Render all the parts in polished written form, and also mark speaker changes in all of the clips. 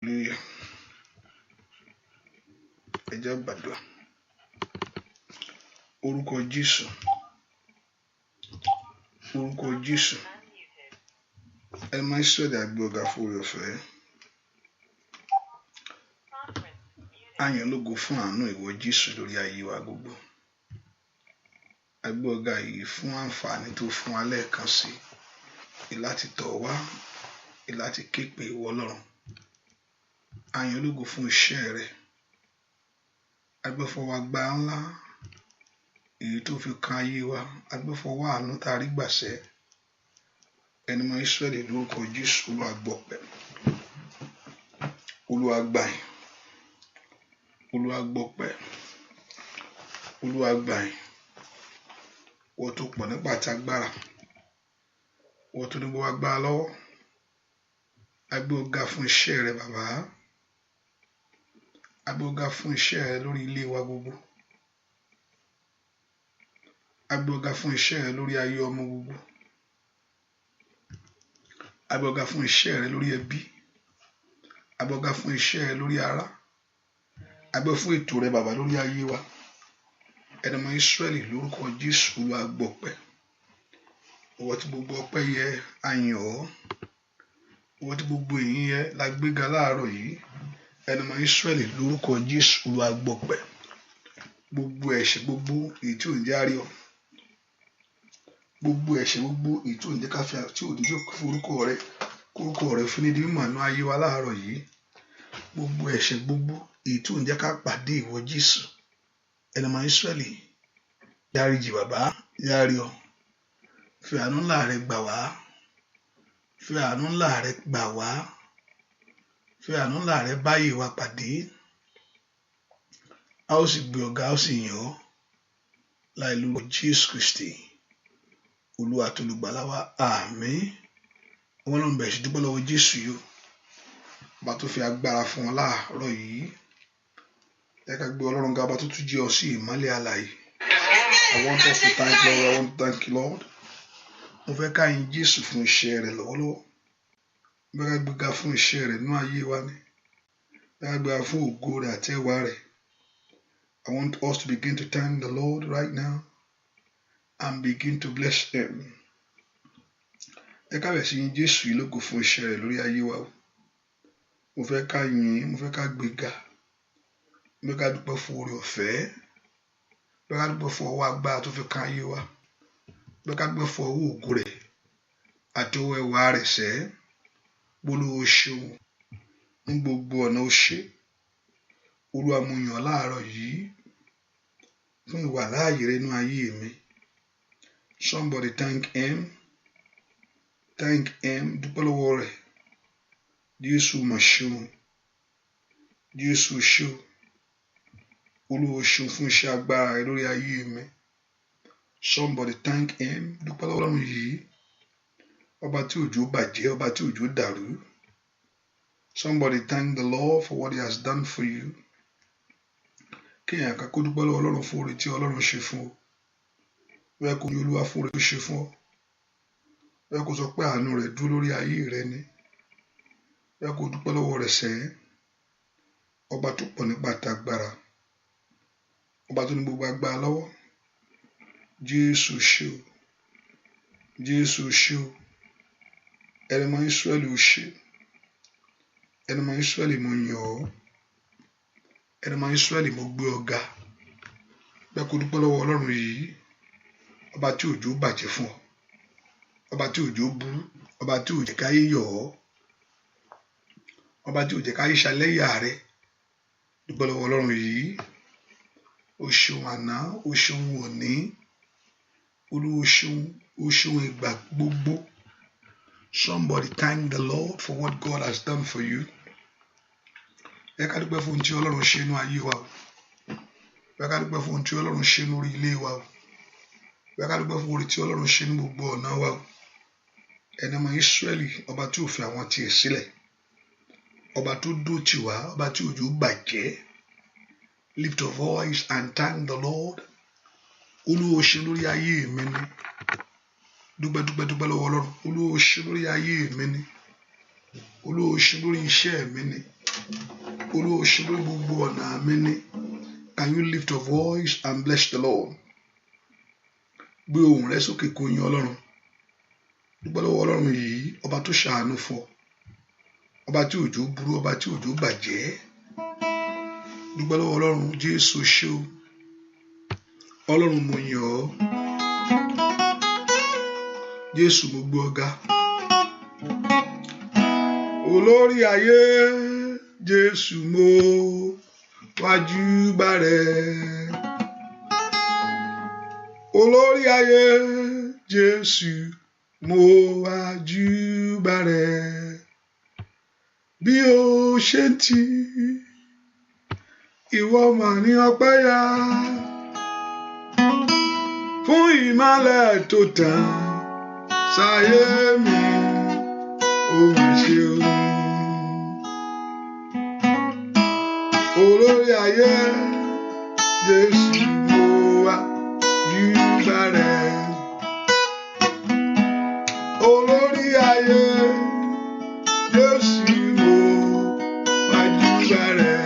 Speaker 1: Hallelujah. Ẹ jẹ́ gbàdúrà. Orúkọ Jésù. Orúkọ Jésù. Ẹ máa ń sọ̀dẹ̀ àgbẹ̀ ọ̀gá fún oore ọ̀fẹ́. Àyàn lógo fún àánú ìwọ Jésù lórí ayé wa gbogbo. Àgbẹ̀ ọ̀gá yìí fún àǹfààní tó fún wa lẹ́ẹ̀kan sí i láti tọ̀ wá, láti ké pe ìwọ Ọlọ́run. Àyàn lógo fún iṣẹ́ rẹ. Agbẹ́fọwọ́ agbára ńlá èyí tó fi kan ayé wa. Agbẹ́fọwọ́ àánú tá a rí gbàṣẹ́. Ẹni mọ́ Ísírẹ́lì lórúkọ Jésù. Olúwa gbọpẹ́. Olúwa gbà yìn. Olúwa gbọpẹ́. Olúwa gbà yìn. Wọ́n tó pọ̀ nípa àti agbára. Wọ́n tó ní gbogbo agbára lọ́wọ́. Agbé ọ̀gá fún iṣẹ́ rẹ, bàbá. Agbé ọ̀gá fún iṣẹ́ rẹ lórí ilé wa gbogbo. Agbé ọ̀gá fún iṣẹ́ rẹ lórí ayé ọmọ gbogbo. Agbé ọ̀gá fún iṣẹ́ rẹ lórí ẹbí. Agbé ọ̀gá fún iṣẹ́ rẹ lórí ará. Agbé fún ètò rẹ, bàbá, lórí ayé wa. Ẹni mọ́ Ísírẹ́lì lórúkọ Jésù. Olúwa gbọpẹ́. Ìwọ tí gbogbo ọpẹ́ yẹ, a yìn ọ́. Ìwọ tí gbogbo ìyìn yẹ, la gbéga láàárọ̀ yìí. Ẹni mọ́ Ísírẹ́lì lórúkọ Jésù. Olúwa gbọpẹ́. Gbogbo ẹ̀ṣẹ̀ gbogbo èyí tí ò ń jẹ́ á rí ọ. Gbogbo ẹ̀ṣẹ̀ gbogbo èyí tí ò ń jẹ́ ká fi tí ò ní jẹ́ forúkọ rẹ kórúkọ rẹ fún ní di mímọ̀ nínú ayé wa láàárọ̀ yìí. Gbogbo ẹ̀ṣẹ̀ gbogbo èyí tí ò ń jẹ́ ká pàdé ìwọ Jésù. Ẹni mọ́ Ísírẹ́lì, dáríjì, bàbá, yárí ọ. Fi àánú ńlá rẹ gbà wá. Fi àánú ńlá rẹ gbà wá. Fi àánú ńlá rẹ báyìí wa pàdé. A ó sì gbé ọ̀gá, a ó sì yìn ọ́ láì lórúkọ Jésù Kristi. Olúwa àti olùgbàlà wa. Àmín. Ọmọ Ọlọ́run, bẹ̀rẹ̀ sí dúpẹ́ lọ́wọ́ Jésù yìí o. Ọba tó fi agbára fún ọ láàárọ̀ yìí. Ẹ ká gbé Ọlọ́run ga, ọba tó tún jí ọ sí ìmọ́lẹ̀ alààyè. I want us to thank Lord. I want to thank you, Lord. Mo fẹ́ ká yin Jésù fún iṣẹ́ rẹ̀ lọ́wọ́lọ́wọ́. Mo fẹ́ ká gbéga fún iṣẹ́ rẹ̀ nínú ayé wa ni. Mo fẹ́ ká gbéga fún ògo rẹ̀ àti ẹwà rẹ̀. I want us to begin to thank the Lord right now and begin to bless him. Ẹ ká bẹ̀rẹ̀ sí yin Jésù yìí lógo fún iṣẹ́ rẹ̀ lórí ayé wa o. Mo fẹ́ ká yìn, mo fẹ́ ká gbéga. Mo fẹ́ ká dúpẹ́ fún oore ọ̀fẹ́. Mo fẹ́ ká dúpẹ́ fún ọwọ́ agbára tó fi kan ayé wa. Mo fẹ́ ká dúpẹ́ fún ọwọ́ ògo rẹ̀ àti ọwọ́ ẹwà rẹ̀ sẹ́. Olúwa ṣeun ní gbogbo ọ̀nà, ó ṣe. Olúwa, mo yàn ọ́ láàárọ̀ yìí fún ìwà láàyè rẹ nínú ayé mi. Somebody thank him. Thank him. Dúpẹ́ lọ́wọ́ rẹ̀. Jésù mà ṣeun. Jésù ṣeun. Olúwa ṣeun fún iṣẹ́ agbára rẹ lórí ayé mi. Somebody thank him. Dúpẹ́ lọ́wọ́ Ọlọ́run yìí. Ọba tí òjò bàjẹ́, ọba tí òjò dàrú. Somebody thank the Lord for what he has done for you. Kéèyàn kan kó dúpẹ́ lọ́wọ́ Ọlọ́run fún oore tí Ọlọ́run ṣe fún ọ. Bẹ́ẹ̀ kó ní Olúwa fún oore tó ṣe fún ọ. Bẹ́ẹ̀ kó sọ pé àánú rẹ̀ dúró lórí ayé rẹ ni. Bẹ́ẹ̀ kó dúpẹ́ lọ́wọ́ rẹ̀ sẹ́. Ọba tó pọ̀ nípa tagbára. Ọba tó ní gbogbo agbára lọ́wọ́. Jésù ṣe o. Jésù ṣe o. Ẹni mọ́ Ísírẹ́lì, ó ṣe. Ẹni mọ́ Ísírẹ́lì, mo yìn ọ́. Ẹni mọ́ Ísírẹ́lì, mo gbé ọ ga. Bẹ́ẹ̀ kó dúpẹ́ lọ́wọ́ Ọlọ́run yìí. Ọba tí òjò bàjẹ́ fún ọ. Ọba tí òjò burú. Ọba tí ò jẹ́ káyé yọ̀ ọ́. Ọba tí ò jẹ́ káyé ṣàlẹ́yà rẹ. Dúpẹ́ lọ́wọ́ Ọlọ́run yìí. O ṣeun àná, o ṣeun òní. Olúwa ṣeun, o ṣeun ìgbà gbogbo. Somebody thank the Lord for what God has done for you. Ẹ ká dúpẹ́ fún ohun tí Ọlọ́run ṣe nínú ayé wa o. Ẹ ká dúpẹ́ fún ohun tí Ọlọ́run ṣe lórí ilé wa o. Ẹ ká dúpẹ́ fún oore tí Ọlọ́run ṣe ní gbogbo ọ̀nà wa o. Ẹni ọmọ Ísírẹ́lì, ọba tí ò fi àwọn tiẹ̀ sílẹ̀. Ọba tó dó tì wá, ọba tí òjò bàjẹ́. Lift your voice and thank the Lord. Olúwa ṣe lórí ayé mi ni. Dúpẹ́, dúpẹ́, dúpẹ́ lọ́wọ́ Ọlọ́run. Olúwa ṣe lórí ayé mi ni. Olúwa ṣe lórí iṣẹ́ mi ni. Olúwa ṣe lórí gbogbo ọ̀nà mi ní. Can you lift your voice and bless the Lord? Gbé ohùn rẹ sókè kó yin Ọlọ́run. Dúpẹ́ lọ́wọ́ Ọlọ́run yìí, ọba tó ṣàánú fún ọ, ọba tí òjò burú, ọba tí òjò bàjẹ́. Dúpẹ́ lọ́wọ́ Ọlọ́run. Jésù ṣé o. Ọlọ́run, mo yìn ọ́. Jésù, mo gbé ọ ga. Olórí ayé, Jésù, mo wá júbà rẹ. Olórí ayé, Jésù, mo wá júbà rẹ. Bí o ṣe ń tì ìwọ mà ní ọpẹ́ yá fún ìmọ́lẹ̀ tó tàn sáyé mi, ó mà ṣeun. Olórí ayé, Jésù, mo wá júbà rẹ. Olórí ayé, Jésù, mo wá júbà rẹ.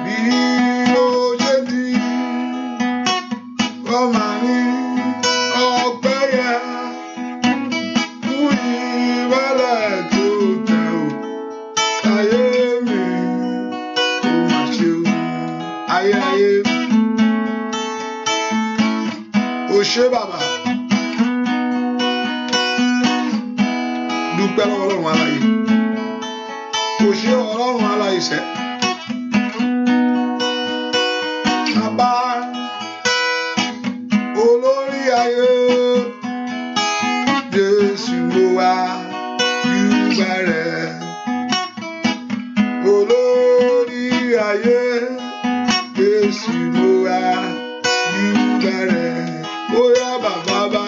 Speaker 1: Bí o ṣe di ọmọ ní ọpẹ́ yẹ fún ìmọ́lẹ̀ tó tàn ó sáyé mi, ó mà ṣeun. Ayé ayé, o ṣé bàbá. Dúpẹ́ lọ́wọ́ Ọlọ́run aláyé. O ṣé Ọlọ́run aláyé sẹ́. Bàbá olórí ayé, Jésù, mo wá júbà rẹ. Olórí ayé, Jésù, mo wá júbà rẹ. Bóyá bàbá bá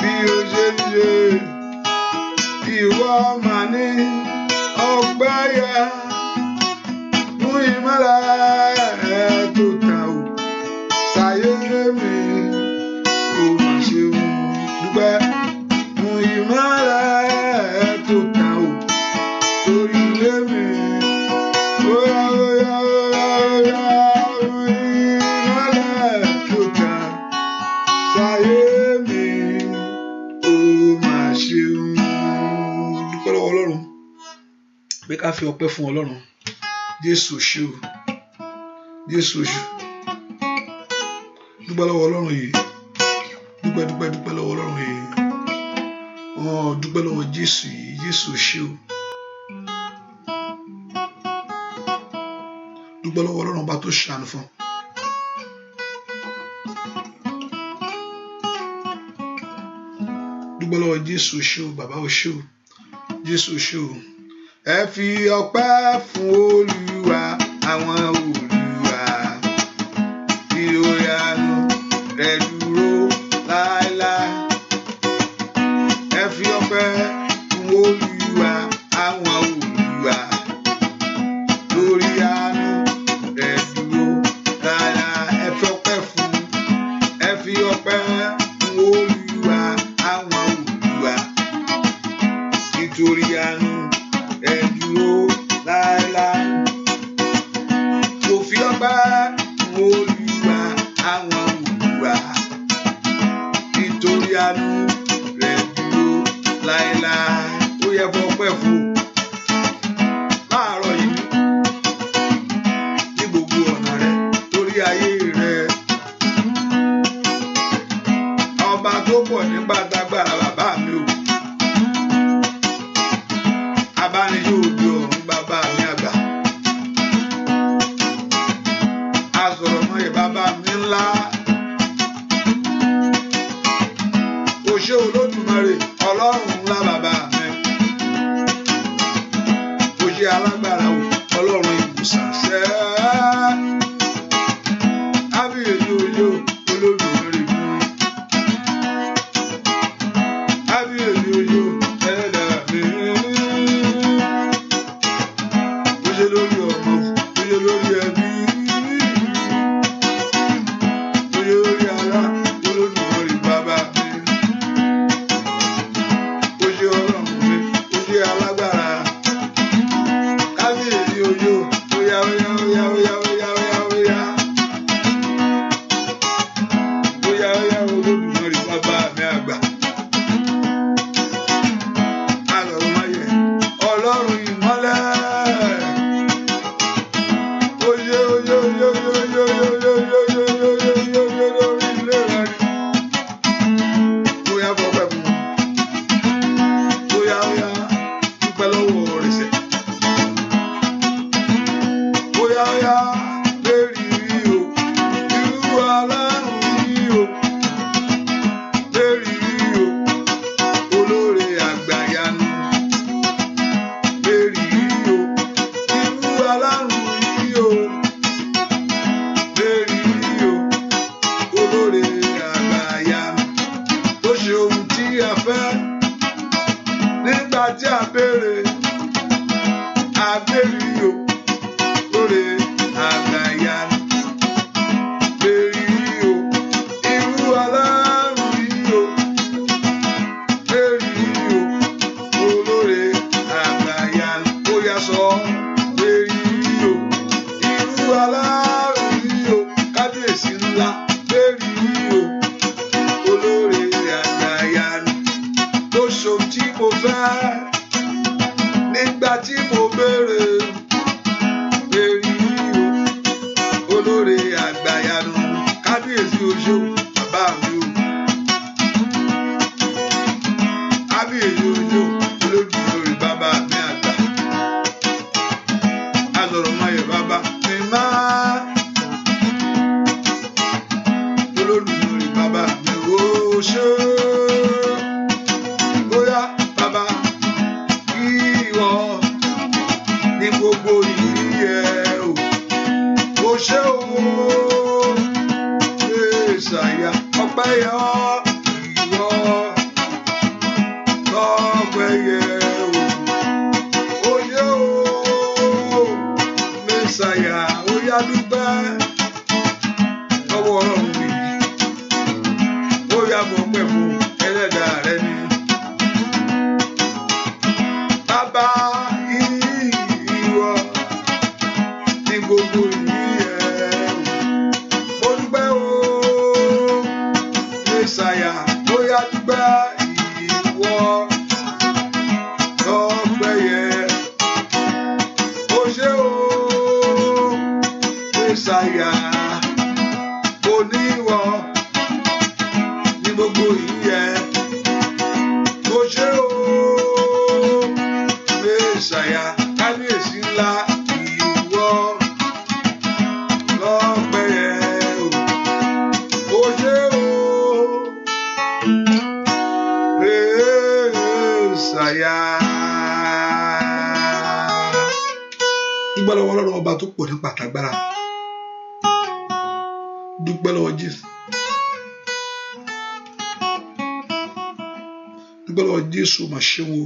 Speaker 1: bí o ṣe ń ṣe, ìwọ mà ní ọpẹ́ yẹ fún ìmọ́lẹ̀ tó tàn ó sáyé mi, ó mà ṣeun. Dúpẹ́ fún ìmọ́lẹ̀ tó tàn ó sórí ilé mi. Óyá, óyá, óyá, óyá, fún ìmọ́lẹ̀ tó tàn sáyé mi, ó mà ṣeun. Dúpẹ́ lọ́wọ́ Ọlọ́run pé ká fi ọpẹ́ fún Ọlọ́run. Jésù ṣé o. Jésù ṣé. Dúpẹ́ lọ́wọ́ Ọlọ́run yìí. Dúpẹ́, dúpẹ́, dúpẹ́ lọ́wọ́ Ọlọ́run yìí. Ọ̀ dúpẹ́ lọ́wọ́ Jésù yìí. Jésù ṣé o. Dúpẹ́ lọ́wọ́ Ọlọ́run ọba tó ṣàánú fún. Dúpẹ́ lọ́wọ́ Jésù ṣé o, bàbá o ṣé o. Jésù ṣé o. Ẹ fi ọpẹ́ fún Olúwa àwọn Olúwa. Tí ó yanu rẹ̀ dúró láéláé. Ẹ fi ọpẹ́ fún Olúwa àwọn Olúwa. Lórí àánú rẹ̀ dúró láéláé. Ẹ fi ọpẹ́ fún, ẹ fi ọpẹ́ fún Olúwa àwọn Olúwa. Nítorí àánú rẹ̀ dúró láéláé. Mo fi ọpẹ́ fún Olúwa àwọn Olúwa. Nítorí àánú rẹ̀ dúró láéláé. Ó yẹ fún ọpẹ́ fún láàárọ̀ yìí ní gbogbo ọ̀nà rẹ torí ayé rẹ. Ọba tó pọ̀ nígbà tágbára bàbá mi o. Abánijó òde ọ̀run bàbá mi àgbà. Asọ̀rọ̀mọyẹ̀ bàbá mi ńlá. O ṣé Olódùmarè Ọlọ́run ńlá bàbá mi. O ṣé alágbára o, Ọlọ́run ìwòsàn ṣẹ́. Ábíyèsí ojú Olódùmarè mi. Ábíyèsí ojú ẹlẹ́dàá mi. O ṣé lórí ọmọ, o ṣé lórí ẹbí. O ṣé lórí ará, Olódùmarè bàbá mi. O ṣé Ọlọ́run mi, o ṣé alágbára. Mẹ́rìírí o, lóore àgbàyanu. Mẹ́rìírí o, irú Ọlọ́run yìí o. Mẹ́rìírí o, olóore àgbàyanu. Ó yá sọ, mẹ́rìírí o, irú Ọlọ́run yìí o. Kábíyèsí ńlá, mẹ́rìírí o, olóore àgbàyanu. Tó ṣohun tí mo fẹ́ nígbà tí mo béèrè. Mẹ́rìírí o, olóore àgbàyanu. Kábíyèsí o ṣeun, bàbá mi o. Kábíyèsí o ṣeun, Olódùmarè bàbá mi àgbà. Asọ̀rọ̀máyẹ̀ bàbá mi máa. Olódùmarè bàbá mi ò ṣe. Bóyá bàbá ìwọ ní gbogbo ìyìn yẹ o. Ó ṣe o. Èsàyà ọpẹ́ yẹ ọ́ ìwọ lọ́pẹ́ yẹ o. Ó ṣe o. Mẹ́sàyà ó yá dúpẹ́ lọ́wọ́ Ọlọ́run mi. Ó yá bọ̀ pẹ́ fún ẹlẹ́dàá rẹ ni. Bàbá ìwọ ní gbogbo ìyìn yẹ o. Mo dúpẹ́ o. Mẹ́sàyà ó yá dúpẹ́ ìwọ lọ́pẹ́ yẹ. Ó ṣe o. Mẹ́sàyà oníwọ ní gbogbo ìyìn yẹ. Ó ṣe o. Mẹ́sàyà kábíyèsí ńlá ìwọ lọ́pẹ́ yẹ o. Ó ṣe o. Mẹ́sàyà. Dúpẹ́ lọ́wọ́ Ọlọ́run ọba tó pọ̀ ní pàtàgbára. Dúpẹ́ lọ́wọ́ Jésù. Dúpẹ́ lọ́wọ́ Jésù mà ṣeun o.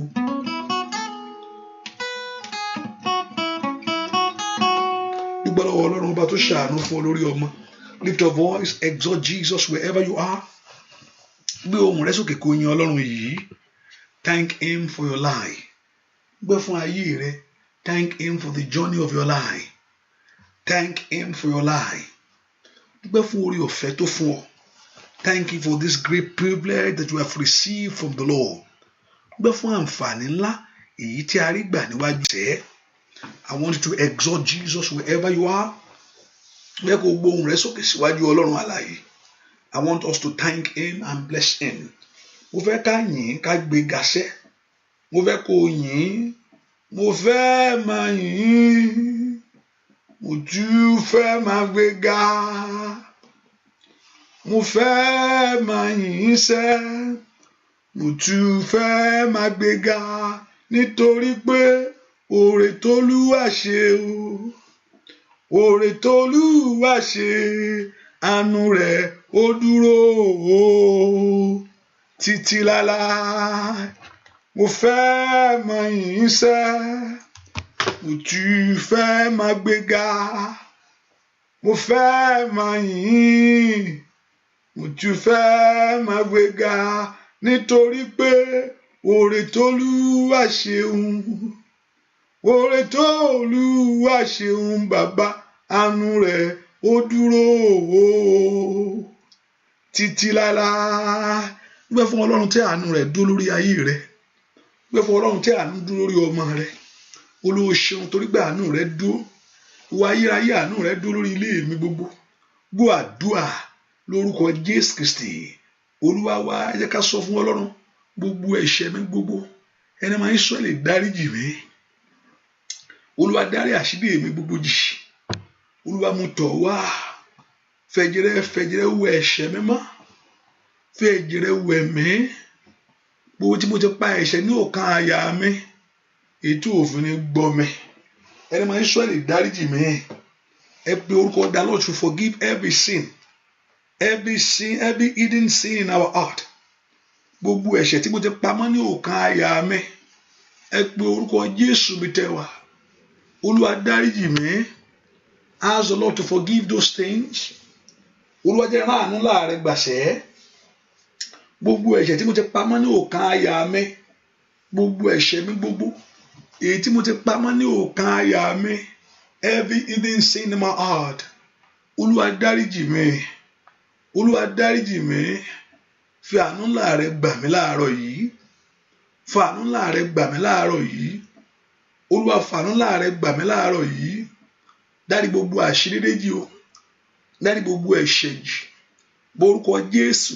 Speaker 1: Dúpẹ́ lọ́wọ́ Ọlọ́run ọba tó ṣàánú fún ọ lórí ọmọ. Lift your voice, exalt Jesus wherever you are. Gbé ohùn rẹ sókè kó yin Ọlọ́run yìí. Thank him for your life. Gbé fún ayé rẹ. Thank him for the journey of your life. Thank him for your life. Dúpẹ́ fún orí ọ̀fẹ́ tó fún ọ. Thank you for this great privilege that you have received from the Lord. Dúpẹ́ fún àǹfààní ńlá èyí tí a rí gbà níwájú sẹ́. I want you to exalt Jesus wherever you are. Bẹ́ẹ̀ kó gbóhùn rẹ sókè síwájú Ọlọ́run alààyè. I want us to thank him and bless him. Mo fẹ́ ká yìn ká gbé gasẹ́. Mo fẹ́ kó yìn. Mo fẹ́ máa yìn. Mo tún fẹ́ máa gbé ga. Mo fẹ́ máa yìn sẹ́. Mo tún fẹ́ máa gbé ga nítorí pé oore t'Olúwa ṣe o. Oore t'Olúwa ṣe, àánú rẹ̀ ó dúró o títí láláì. Mo fẹ́ máa yìn sẹ́. Mo tún fẹ́ máa gbé ga. Mo fẹ́ máa yìn. Mo tún fẹ́ máa gbé ga nítorí pé oore t'Olúwa ṣeun. Oore t'Olúwa ṣeun bàbá, àánú rẹ̀ ó dúró o títí láláì. Dúpẹ́ fún Ọlọ́run tí àánú rẹ̀ dúró lórí ayé rẹ. Dúpẹ́ fún Ọlọ́run tí àánú dúró lórí ọmọ rẹ. Olúwa ṣeun torí pé àánú rẹ dúró. Ìwà ayérayé àánú rẹ dúró lórí ilé mi gbogbo. Gbọ́ àdúà lórúkọ Jésù Kristi. Olúwa wa, ẹ jẹ́ ká sọ fún Ọlọ́run gbogbo ẹ̀ṣẹ̀ mi gbogbo. Ẹni máa ń sọ lè dáríjì mí. Olúwa dárí àṣírí mi gbogbo jì. Olúwa mú tọ̀ wá. Fẹ̀jẹ̀rẹ̀ fẹ̀jẹ̀rẹ̀ wẹ ẹ̀ṣẹ̀ mi mọ́. Fẹ̀jẹ̀rẹ̀ wẹ̀ mí. Gbogbo tí mo ti pa ẹ̀ṣẹ̀ ní ọkàn àyà mi. Ètò òfin ni gbọ́ mi. Ẹni máa ń sọ lè dáríjì mí. Ẹ pe orúkọ the Lord to forgive every sin. Every sin, every hidden sin in our heart. Gbogbo ẹ̀ṣẹ̀ tí mo ti pamọ́ ní ọkàn àyà mi. Ẹ pe orúkọ Jésù mi tẹ́ wá. Olúwa, dáríjì mí. Ask the Lord to forgive those things. Olúwa, jẹ́ ráàánú láàrẹ gbàṣẹ́. Gbogbo ẹ̀ṣẹ̀ tí mo ti pamọ́ ní ọkàn àyà mi, gbogbo ẹ̀ṣẹ̀ mi gbogbo èyí tí mo ti pamọ́ ní ọkàn àyà mi, every hidden sin in my heart, Olúwa, dáríjì mí. Olúwa, dáríjì mí. Fi àánú ńlá rẹ gbà mí láàárọ̀ yìí. Fi àánú ńlá rẹ gbà mí láàárọ̀ yìí. Olúwa, fàánú ńlá rẹ gbà mí láàárọ̀ yìí. Dárí gbogbo àṣírí jì o, dárí gbogbo ẹ̀ṣẹ̀ jì borúkọ Jésù.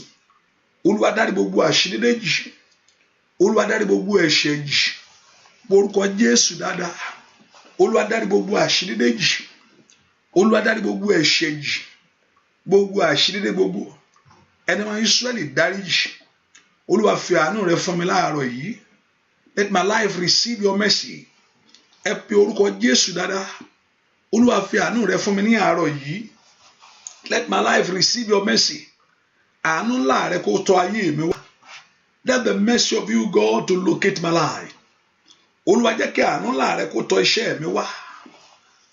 Speaker 1: Olúwa, dárí gbogbo àṣírí jì. Olúwa, dárí gbogbo ẹ̀ṣẹ̀ jì borúkọ Jésù dáadáa. Olúwa, dárí gbogbo àṣírí jì. Olúwa, dárí gbogbo ẹ̀ṣẹ̀ jì, gbogbo àṣírí gbogbo. Ẹni máa Ísírẹ́lì, dáríjì. Olúwa, fi àánú rẹ fún mi láàárọ̀ yìí. Let my life receive your mercy. Ẹ pe orúkọ Jésù dáadáa. Olúwa, fi àánú rẹ fún mi ní àárọ̀ yìí. Let my life receive your mercy. Àánú ńlá rẹ kó tọ̀ ayé mi wá. Let the mercy of you, God, to locate my life. Olúwa, jẹ́ kí àánú ńlá rẹ kó tọ̀ iṣẹ́ mi wá.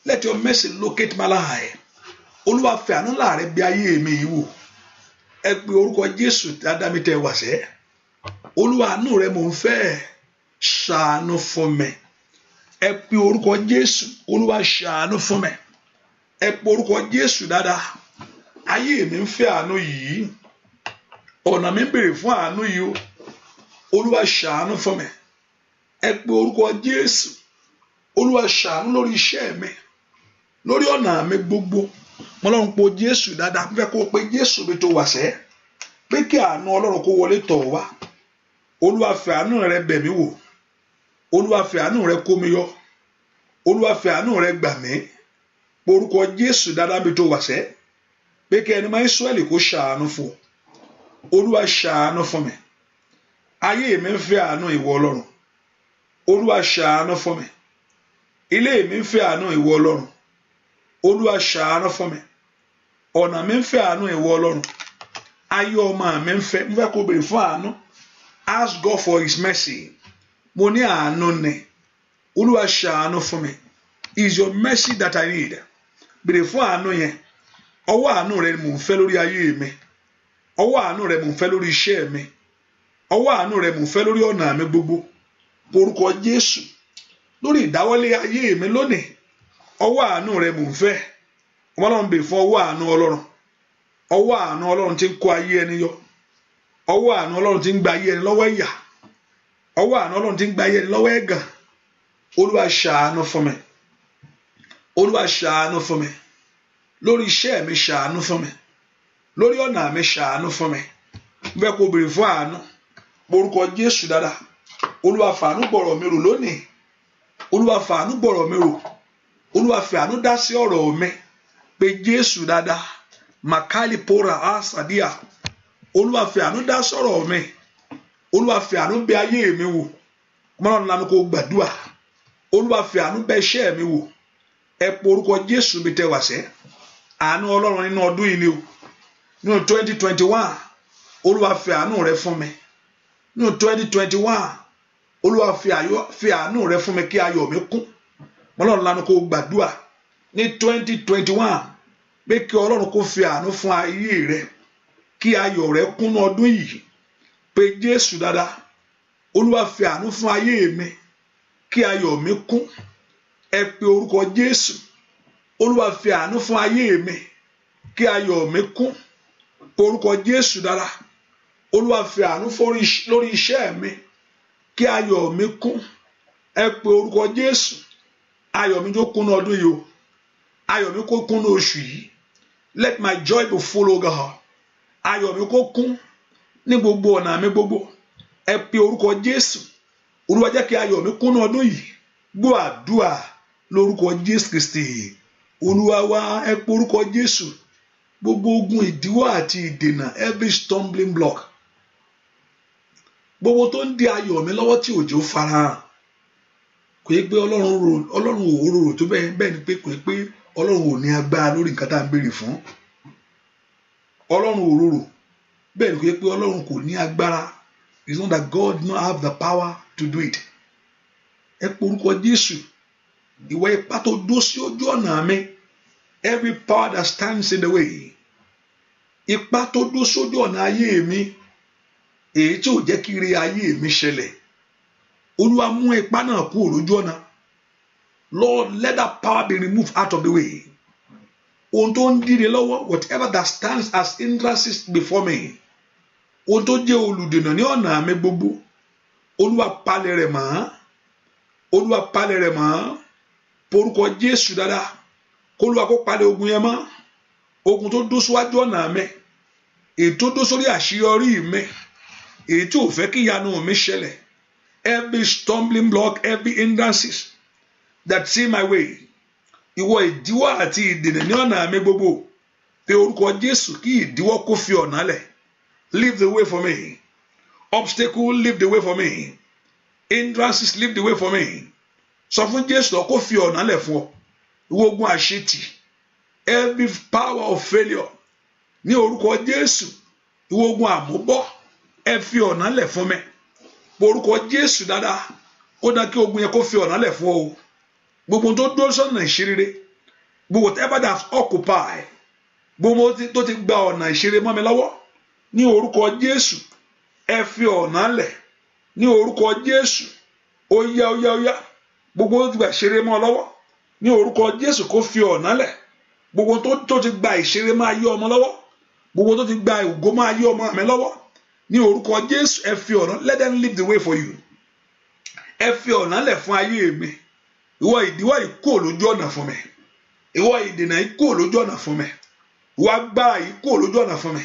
Speaker 1: Let your mercy locate my life. Olúwa, fi àánú ńlá rẹ bí ayé mi yìí wò. Ẹ pe orúkọ Jésù dáadáa mi tẹ wá sẹ́. Olúwa, àánú rẹ mò ń fẹ́, ṣàánú fún mi. Ẹ pe orúkọ Jésù. Olúwa, ṣàánú fún mi. Ẹ pe orúkọ Jésù dáadáa. Ayé mi ń fẹ́ àánú yìí, ọ̀nà mi ń béèrè fún àánú yìí o. Olúwa, ṣàánú fún mi. Ẹ pe orúkọ Jésù. Olúwa, ṣàánú lórí iṣẹ́ mi, lórí ọ̀nà mi gbogbo. Mọlọ́run po Jésù dáadáa. Fẹ́ kó o pe Jésù mi tó wà sẹ́, pé kí àánú Ọlọ́run kó wọlé tọ̀ wá. Olúwa, fi àánú rẹ bẹ̀ mí wò. Olúwa, fi àánú rẹ kó mi yọ. Olúwa, fi àánú rẹ gbà mí. Orúkọ Jésù dáadáa mi tó wà sẹ́, pé kí ẹni máa Ísírẹ́lì kó ṣàánú fún ọ. Olúwa, ṣàánú fún mi. Ayé mi ń fẹ́ àánú ìwọ Ọlọ́run. Olúwa, ṣàánú fún mi. Ilé mi ń fẹ́ àánú ìwọ Ọlọ́run. Olúwa, ṣàánú fún mi. Ọ̀nà mi ń fẹ́ àánú ìwọ Ọlọ́run. Ayé ọmọ mi ń fẹ́. Mo fẹ́ kó béèrè fún àánú. Ask God for his mercy. Mo ní àánú ni. Olúwa, ṣàánú fún mi. Is your mercy that I need. Béèrè fún àánú yẹn. Ọwọ́ àánú rẹ ni mò ń fẹ́ lórí ayé mi. Ọwọ́ àánú rẹ mò ń fẹ́ lórí iṣẹ́ mi. Ọwọ́ àánú rẹ mò ń fẹ́ lórí ọ̀nà mi gbogbo. Orúkọ Jésù, lórí ìdáwọ́lé ayé mi lónìí, ọwọ́ àánú rẹ mò ń fẹ́. Ọlọ́run, bèè fún ọwọ́ àánú Ọlọ́run. Ọwọ́ àánú Ọlọ́run tí ń kó ayé ẹni yọ. Ọwọ́ àánú Ọlọ́run tí ń gba ayé ẹni lọ́wọ́ ìyà. Ọwọ́ àánú Ọlọ́run tí ń gba ayé ẹni lọ́wọ́ ẹ̀gàn. Olúwa, ṣàánú fún mi. Olúwa, ṣàánú fún mi lórí iṣẹ́ mi. Ṣàánú fún mi lórí ọ̀nà mi. Ṣàánú fún mi. Mo fẹ́ kó béèrè fún àánú. Orúkọ Jésù dáadáa. Olúwa, fàánú gbọ̀rọ̀ mi rò lónìí. Olúwa, fàánú gbọ̀rọ̀ mi rò. Olúwa, fàánú dá sí ọ̀rọ̀ mi. Pé Jésù dáadáa. Makali pora asadia. Olúwa, fàánú dá sọ̀rọ̀ mi. Olúwa, fàánú bẹ̀ ayé mi wò. Ọmọlọ́run, lanu kó gbàdúrà. Olúwa, fàánú bẹ̀ iṣẹ́ mi wò. Ẹ pe orúkọ Jésù mi tẹ wá sẹ́. Àánú Ọlọ́run nínú ọdún yìí ni o, nínú 2021. Olúwa, fi àánú rẹ fún mi nínú 2021. Olúwa, fi àánú rẹ fún mi kí ayọ̀ mi kún. Ọlọ́run, lanu kó gbàdúrà ní 2021, pé kí Ọlọ́run kó fi àánú fún ayé rẹ, kí ayọ̀ rẹ kún ní ọdún yìí. Pé Jésù dáadáa. Olúwa, fi àánú fún ayé mi kí ayọ̀ mi kún. Ẹ pe orúkọ Jésù. Olúwa, fi àánú fún ayé mi kí ayọ̀ mi kún. Orúkọ Jésù dára. Olúwa, fi àánú lórí iṣẹ́ mi kí ayọ̀ mi kún. Ẹ pe orúkọ Jésù. Ayọ̀ mi tó kún ní ọdún yìí o, ayọ̀ mi kó kún ní oṣù yìí. Let my joy be full, O God. Ayọ̀ mi kó kún ní gbogbo ọ̀nà mi gbogbo. Ẹ pe orúkọ Jésù. Olúwa, jẹ́ kí ayọ̀ mi kún ní ọdún yìí. Gbọ́ àdúrà lórúkọ Jésù Kristi Olúwa wa. Ẹ pe orúkọ Jésù. Gbogbo ogun ìdíwọ́ àti ìdènà, every stumbling block gbogbo tó ń di ayọ̀ mi lọ́wọ́ tí òjò farahàn. Kò yẹ pé Ọlọ́run ro, Ọlọ́run ò rorò tó bẹ́ẹ̀. Bẹ́ẹ̀ ni pé kò yẹ pé Ọlọ́run ò ní agbára lórí nǹkan tá à ń béèrè fún. Ọlọ́run ò rorò bẹ́ẹ̀ ni, kò yẹ pé Ọlọ́run kò ní agbára. It's not that God do not have the power to do it. Ẹ pe orúkọ Jésù. Ìwọ ipá tó dúró sí ojú ọ̀nà mi, every power that stands in the way, ipá tó dúró sójú ọ̀nà ayé mi, èyí tí ò jẹ́ kí ire ayé mi ṣẹlẹ̀, Olúwa, mú ipá náà kúrò lójú ọ̀nà. Lord, let that power be removed out of the way. Ohun tó ń díni lọ́wọ́, whatever that stands as hindrances before me, ohun tó jẹ́ olùdènà ní ọ̀nà mi gbogbo, Olúwa, palẹ̀ rẹ̀ mọ́. Olúwa, palẹ̀ rẹ̀ mọ́. Porúkọ Jésù dáadáa, kólúwa kó palẹ̀ ogun yẹn mọ́. Ogun tó dó síwájú ọ̀nà mi, èyí tó dó sórí àṣeyọrí mi, èyí tí ò fẹ́ kí ìyanu mi ṣẹlẹ̀, every stumbling block, every hindrances that see my way, ìwọ ìdíwọ́ àti ìdènà ní ọ̀nà mi gbogbo, pe orúkọ Jésù kí ìdíwọ́ kó fi ọ̀nà lẹ̀. Leave the way for me. Obstacle, leave the way for me. Hindrances, leave the way for me. Sọ fún Jésù lọ kó fi ọ̀nà lẹ̀ fún ọ. Ìwọ ogun àṣetì, every power of failure, ní orúkọ Jésù, ìwọ ogun àmúbọ́, ẹ fi ọ̀nà lẹ̀ fún mi. Orúkọ Jésù dáadáa, ó dá kí ogun yẹn kó fi ọ̀nà lẹ̀ fún ọ o. Gbogbo tó dúró sọ́nà ìṣerere, gbogbo whatever that occupy, gbogbo tó ti gba ọ̀nà ìṣeré mọ́ mi lọ́wọ́, ní orúkọ Jésù, ẹ fi ọ̀nà lẹ̀ ní orúkọ Jésù. Ó yá, ó yá, ó yá. Gbogbo tó ti gba ìṣeré mọ́ ọ lọ́wọ́, ní orúkọ Jésù, kó fi ọ̀nà lẹ̀. Gbogbo tó ti gba ìṣeré máa yí ọmọ lọ́wọ́, gbogbo tó ti gba ògo máa yí ọmọ mi lọ́wọ́, ní orúkọ Jésù, ẹ fi ọ̀nà. Let them leave the way for you. Ẹ fi ọ̀nà lẹ̀ fún ayé mi. Ìwọ ìdíwọ́ yìí, kúrò lójú ọ̀nà fún mi. Ìwọ ìdènà yìí, kúrò lójú ọ̀nà fún mi. Ìwọ agbára yìí, kúrò lójú ọ̀nà fún mi.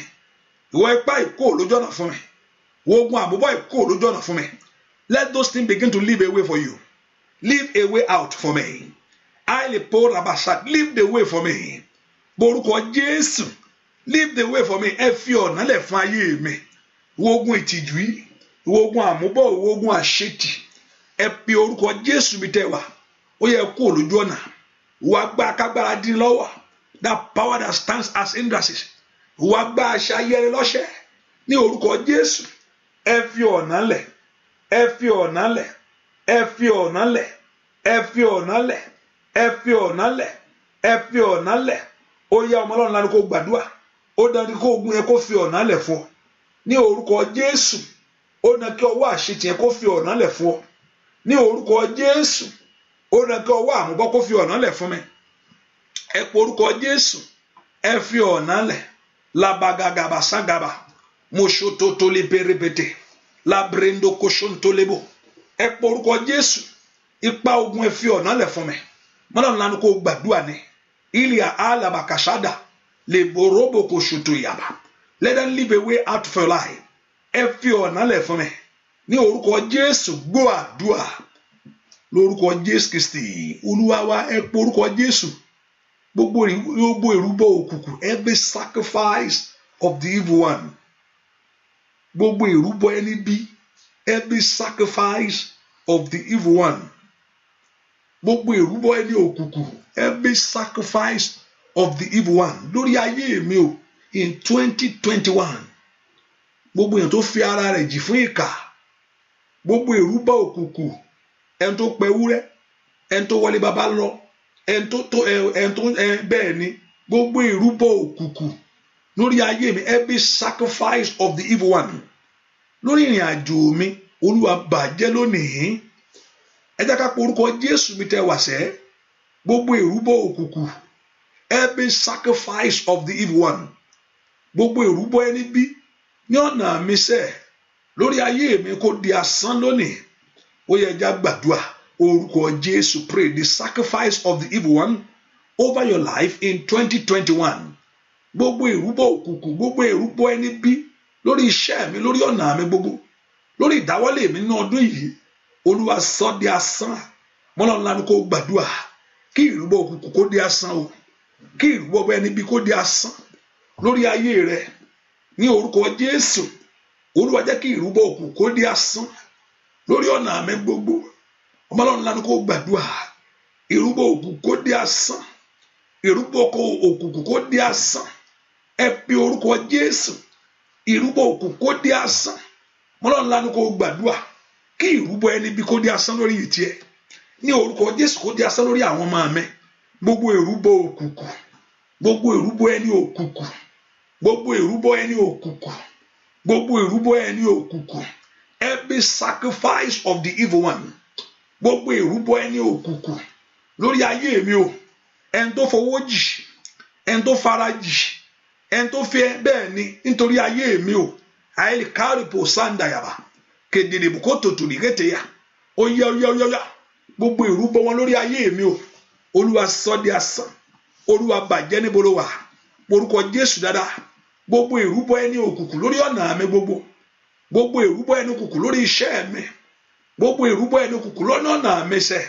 Speaker 1: Ìwọ ipá yìí, kúrò lójú ọ̀nà fún mi. Ìwọ ogun àmúbọ̀ yìí, kúrò lójú ọ̀nà fún mi. Let those things begin to leave a way for you. Leave a way out for me. Àìlè po rabasa, leave the way for me. Borúkọ Jésù, leave the way for me. Ẹ fi ọ̀nà lẹ̀ fún ayé mi. Ìwọ ogun ìtìjú yìí, ìwọ ogun àmúbọ̀, ìwọ ogun àṣetì, ẹ pe orúkọ Jésù bí tẹ́ wà. Ó yẹ kúrò lójú ọ̀nà. Ìwọ agbára kágbára dín lọ́wọ́, that power that stands as hindrances, ìwọ agbára aṣa ayẹrẹ lọ́ṣẹ́, ní orúkọ Jésù, ẹ fi ọ̀nà lẹ̀, ẹ fi ọ̀nà lẹ̀, ẹ fi ọ̀nà lẹ̀, ẹ fi ọ̀nà lẹ̀, ẹ fi ọ̀nà lẹ̀, ẹ fi ọ̀nà lẹ̀. Ó yá, ọmọ Ọlọ́run, lánàá kó gbàdúrà. Ó dájú kó ogun yẹn kó fi ọ̀nà lẹ̀ fún ọ ní orúkọ Jésù. Ó dán kí ọwọ́ àṣetì yẹn kó fi ọ̀nà lẹ̀ fún ọ ní orúkọ Jésù. Ó dán kí ọwọ́ àmúbọ́ kó fi ọ̀nà lẹ̀ fún mi. Ẹ pe orúkọ Jésù, ẹ fi ọ̀nà lẹ̀. Labagagaba sagaba mosototole perepete labrendo kosontolebo. Ẹ pe orúkọ Jésù. Ipa ogun, ẹ fi ọ̀nà lẹ̀ fún mi. Mọ́nà ńlá kó gbàdúrà ní ilẹ̀ alabakasada lè borobo kò ṣòtò yàbá. Let them leave a way out for your life. Ẹ fi ọ̀nà lẹ̀ fún mi ní orúkọ Jésù. Gbọ́ àdúrà lórúkọ Jésù Kristi Olúwa wa. Ẹ pe orúkọ Jésù. Gbogbo ìrúbọ òkùnkùn, every sacrifice of the evil one, gbogbo ìrúbọ ẹni bí, every sacrifice of the evil one, gbogbo ìrúbọ ẹni òkùnkùn, every sacrifice of the evil one lórí ayé mi o in 2021, gbogbo èèyàn tó fi ara rẹ̀ jì fún ìkà, gbogbo ìrúbọ òkùnkùn, ẹni tó pẹ ewúrẹ́, ẹni tó wọlé baba lọ, ẹni tó tó ẹni tó ẹ bẹ́ẹ̀ ni, gbogbo ìrúbọ òkùnkùn lórí ayé mi, every sacrifice of the evil one lórí ìrìn àjò mi, Olúwa, bàjẹ́ lónìí. Ẹ jẹ́ ká pe orúkọ Jésù mi tẹ́ wà sẹ́. Gbogbo ìrúbọ òkùnkùn, every sacrifice of the evil one, gbogbo ìrúbọ ẹni bí ní ọ̀nà mi sẹ́ lórí ayé mi, kó di asán lónìí. Ó yẹ já gbàdúrà orúkọ Jésù. Pray the sacrifice of the evil one over your life in 2021. Gbogbo ìrúbọ òkùnkùn, gbogbo ìrúbọ ẹni bí lórí iṣẹ́ mi, lórí ọ̀nà mi gbogbo, lórí ìdáwọ́lé mi nínú ọdún yìí, Olúwa, sọ di asán. Mọ́nà ńlá ni kó gbàdúrà kí ìrúbọ òkùnkùn kó di asán o, kí ìrúbọ ẹni bí kó di asán lórí ayé rẹ ní orúkọ Jésù. Olúwa, jẹ́ kí ìrúbọ òkùnkùn kó di asán lórí ọ̀nà mi gbogbo. Ọmọlọ́run ńlá ni kó gbàdúrà. Ìrúbọ òkùnkùn kó di asán, ìrúbọ òkùnkùn kó di asán. Ẹ pe orúkọ Jésù. Ìrúbọ òkùnkùn kó di asán. Ọmọlọ́run ńlá ni kó gbàdúrà kí ìrúbọ ẹni bí kó di asán lórí ìtì ẹ. Ní orúkọ Jésù, kó di asán lórí àwọn ọmọ mi. Gbogbo ìrúbọ òkùnkùn, gbogbo ìrúbọ ẹni òkùnkùn, gbogbo ìrúbọ ẹni òkùnkùn, gbogbo ìrúbọ ẹni òkùnkùn, every sacrifice of the evil one, gbogbo ìrúbọ ẹni òkùnkùn lórí ayé mi o, ẹni tó fowó jì, ẹni tó fara jì, ẹni tó fi bẹ́ẹ̀ ni nítorí ayé mi o, àìlè káàrìpò sàǹdàyàbà kedere kó tòtò ní kété ya, ó yá, ó yá, ó yá. Gbogbo ìrúbọ wọn lórí ayé mi o, Olúwa, sọ di asán. Olúwa, bàjẹ́. Níbo ló wà? Orúkọ Jésù dáadáa. Gbogbo ìrúbọ ẹni òkùnkùn lórí ọ̀nà mi gbogbo, gbogbo ìrúbọ ẹni òkùnkùn lórí iṣẹ́ mi, gbogbo ìrúbọ ẹni òkùnkùn lọ́nà ọ̀nà mi sẹ́,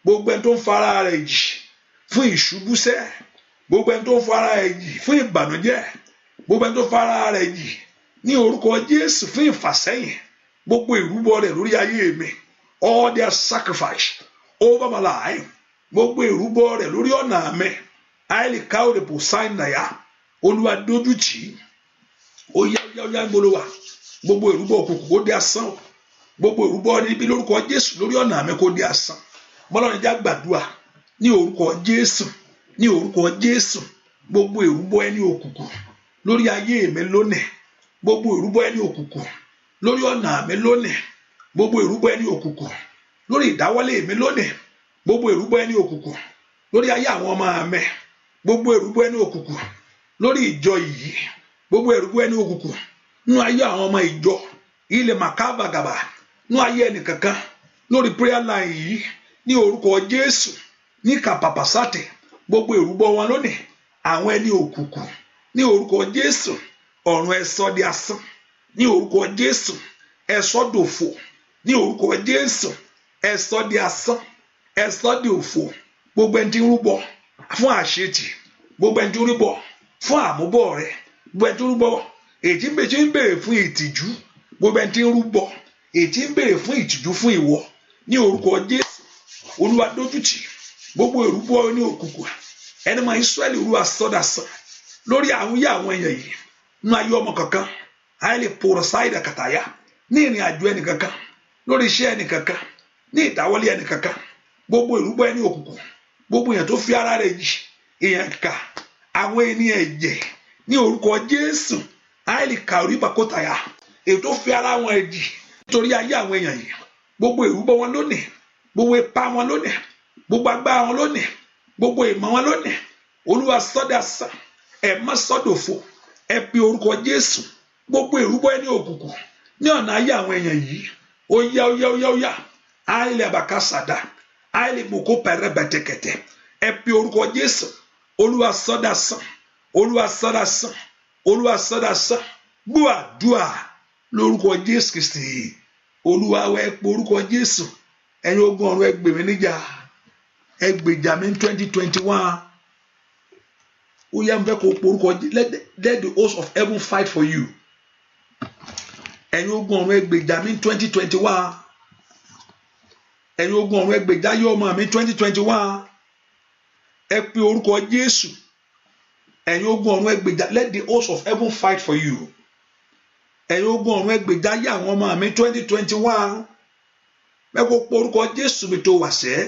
Speaker 1: gbogbo ẹni tó ń fara rẹ̀ jì fún ìṣubúsẹ́, gbogbo ẹni tó ń fara rẹ̀ jì fún ìbànújẹ́, gbogbo ẹni tó fara rẹ̀ jì ní orúkọ Jésù fún ìfàsẹ́yìn, gbogbo ìrúbọ rẹ̀ lórí ayé mi, all their sacrifice over my life, gbogbo ìrúbọ rẹ̀ lórí ọ̀nà mi, àìlè káwé bò sáìnàyà, Olúwa, dójú tì í. Ó yá, ó yá, ó yá ń gbolo wà. Gbogbo ìrúbọ òkùnkùn, kó di asán. Gbogbo ìrúbọ níbi lórúkọ Jésù lórí ọ̀nà mi, kó di asán. Bọ́lá já gbàdúrà ní orúkọ Jésù, ní orúkọ Jésù. Gbogbo ìrúbọ ẹni òkùnkùn lórí ayé mi lónìí, gbogbo ìrúbọ ẹni òkùnkùn lórí ọ̀nà mi lónìí, gbogbo ìrúbọ ẹni òkùnkùn lórí ìdáwọ́lé mi lónìí, gbogbo ìrúbọ ẹni òkùnkùn lórí ayé àwọn ọmọ mi, gbogbo ìrúbọ ẹni òkùnkùn lórí ìjọ yìí, gbogbo ìrúbọ ẹni òkùnkùn nínú ayé àwọn ọmọ ìjọ ilẹ̀ màkàbàgàbà, nínú ayé ẹnìkankan lórí prayer line yìí, ní orúkọ Jésù, ní kàpàpàsátì, gbogbo ìrúbọ wọn lónìí, àwọn ẹni òkùnkùn, ní orúkọ Jésù, ọ̀run, ẹ sọ di asán. Ní orúkọ Jésù, ẹ sọ dòfò. Ní orúkọ Jésù, ẹ sọ di asán, ẹ sọ di òfò. Gbogbo ẹni tí ń rúbọ fún àṣetì, gbogbo ẹni tí ń rúbọ fún àmúbọ̀ rẹ, gbogbo ẹni tí ń rúbọ èyí tí ń béèrè fún ìtìjú, gbogbo ẹni tí ń rúbọ èyí tí ń béèrè fún ìtìjú fún ìwọ, ní orúkọ Jésù, Olúwa, dójútì gbogbo ìrúbọ ní òkùnkùn. Ẹni máa Ísírẹ́lì, Olúwa, sọdásán lórí àwọn yé àwọn èèyàn yìí, nínú ayé ọmọ kankan, àìlè pòrò sáìdà kàtàyà, ní ìrìn àjò ẹnì kankan, lórí iṣẹ́ ẹnì kankan, ní ìdáwọ́lé ẹnì kankan. Gbogbo ìrúbọ ẹni òkùnkùn, gbogbo èèyàn tó fi ara rẹ̀ jì, èèyàn kà, àwọn ènìyàn ẹ̀jẹ̀, ní orúkọ Jésù, àìlè kàrí bàkótàyà, èyí tó fi ara wọn jì nítorí ayé àwọn èèyàn yìí, gbogbo ìrúbọ wọn lónìí, gbogbo ipá wọn lónìí, gbogbo agbára wọn lónìí, gbogbo ìmọ̀ wọn lónìí, Olúwa, sọ́dà sàn, ẹ má sọ́dọ̀fọ̀. Ẹ pe orúkọ Jésù. Gbogbo ìrúbọ ẹni òkùnkùn ní ọ̀nà ayé àwọn èèyàn yìí, ó yá, ó yá, ó yá, ó yá. Àìlè àbàkásàdà, àìlè mọ̀kó pẹ̀rẹ̀ bẹ̀tẹ̀kẹ̀tẹ̀. Ẹ pe orúkọ Jésù. Olúwa, sọ́dà sàn. Olúwa, sọ́dà sàn. Olúwa, sọ́dà sàn. Gbọ́ àdúrà lórúkọ Jésù Kristi Olúwa. Ẹ pe orúkọ Jésù. Ẹ̀yin ogun ọ̀run, ẹ gbè mí níjà, ẹ gbèjà mi ní 2021. Ó yá, mo fẹ́ kó pe orúkọ. Let the host of heaven fight for you. Ẹ̀yin ogun ọ̀run, ẹ gbèjà mi ní 2021. Ẹ̀yin ogun ọ̀run, ẹ gbèjà yọ ọmọ mi 2021. Ẹ pe orúkọ Jésù. Ẹ̀yin ogun ọ̀run, ẹ gbèjà. Let the host of heaven fight for you. Ẹ̀yin ogun ọ̀run, ẹ gbèjà yé àwọn ọmọ mi 2021. Ẹ kó pe orúkọ Jésù mi tó wà sẹ́.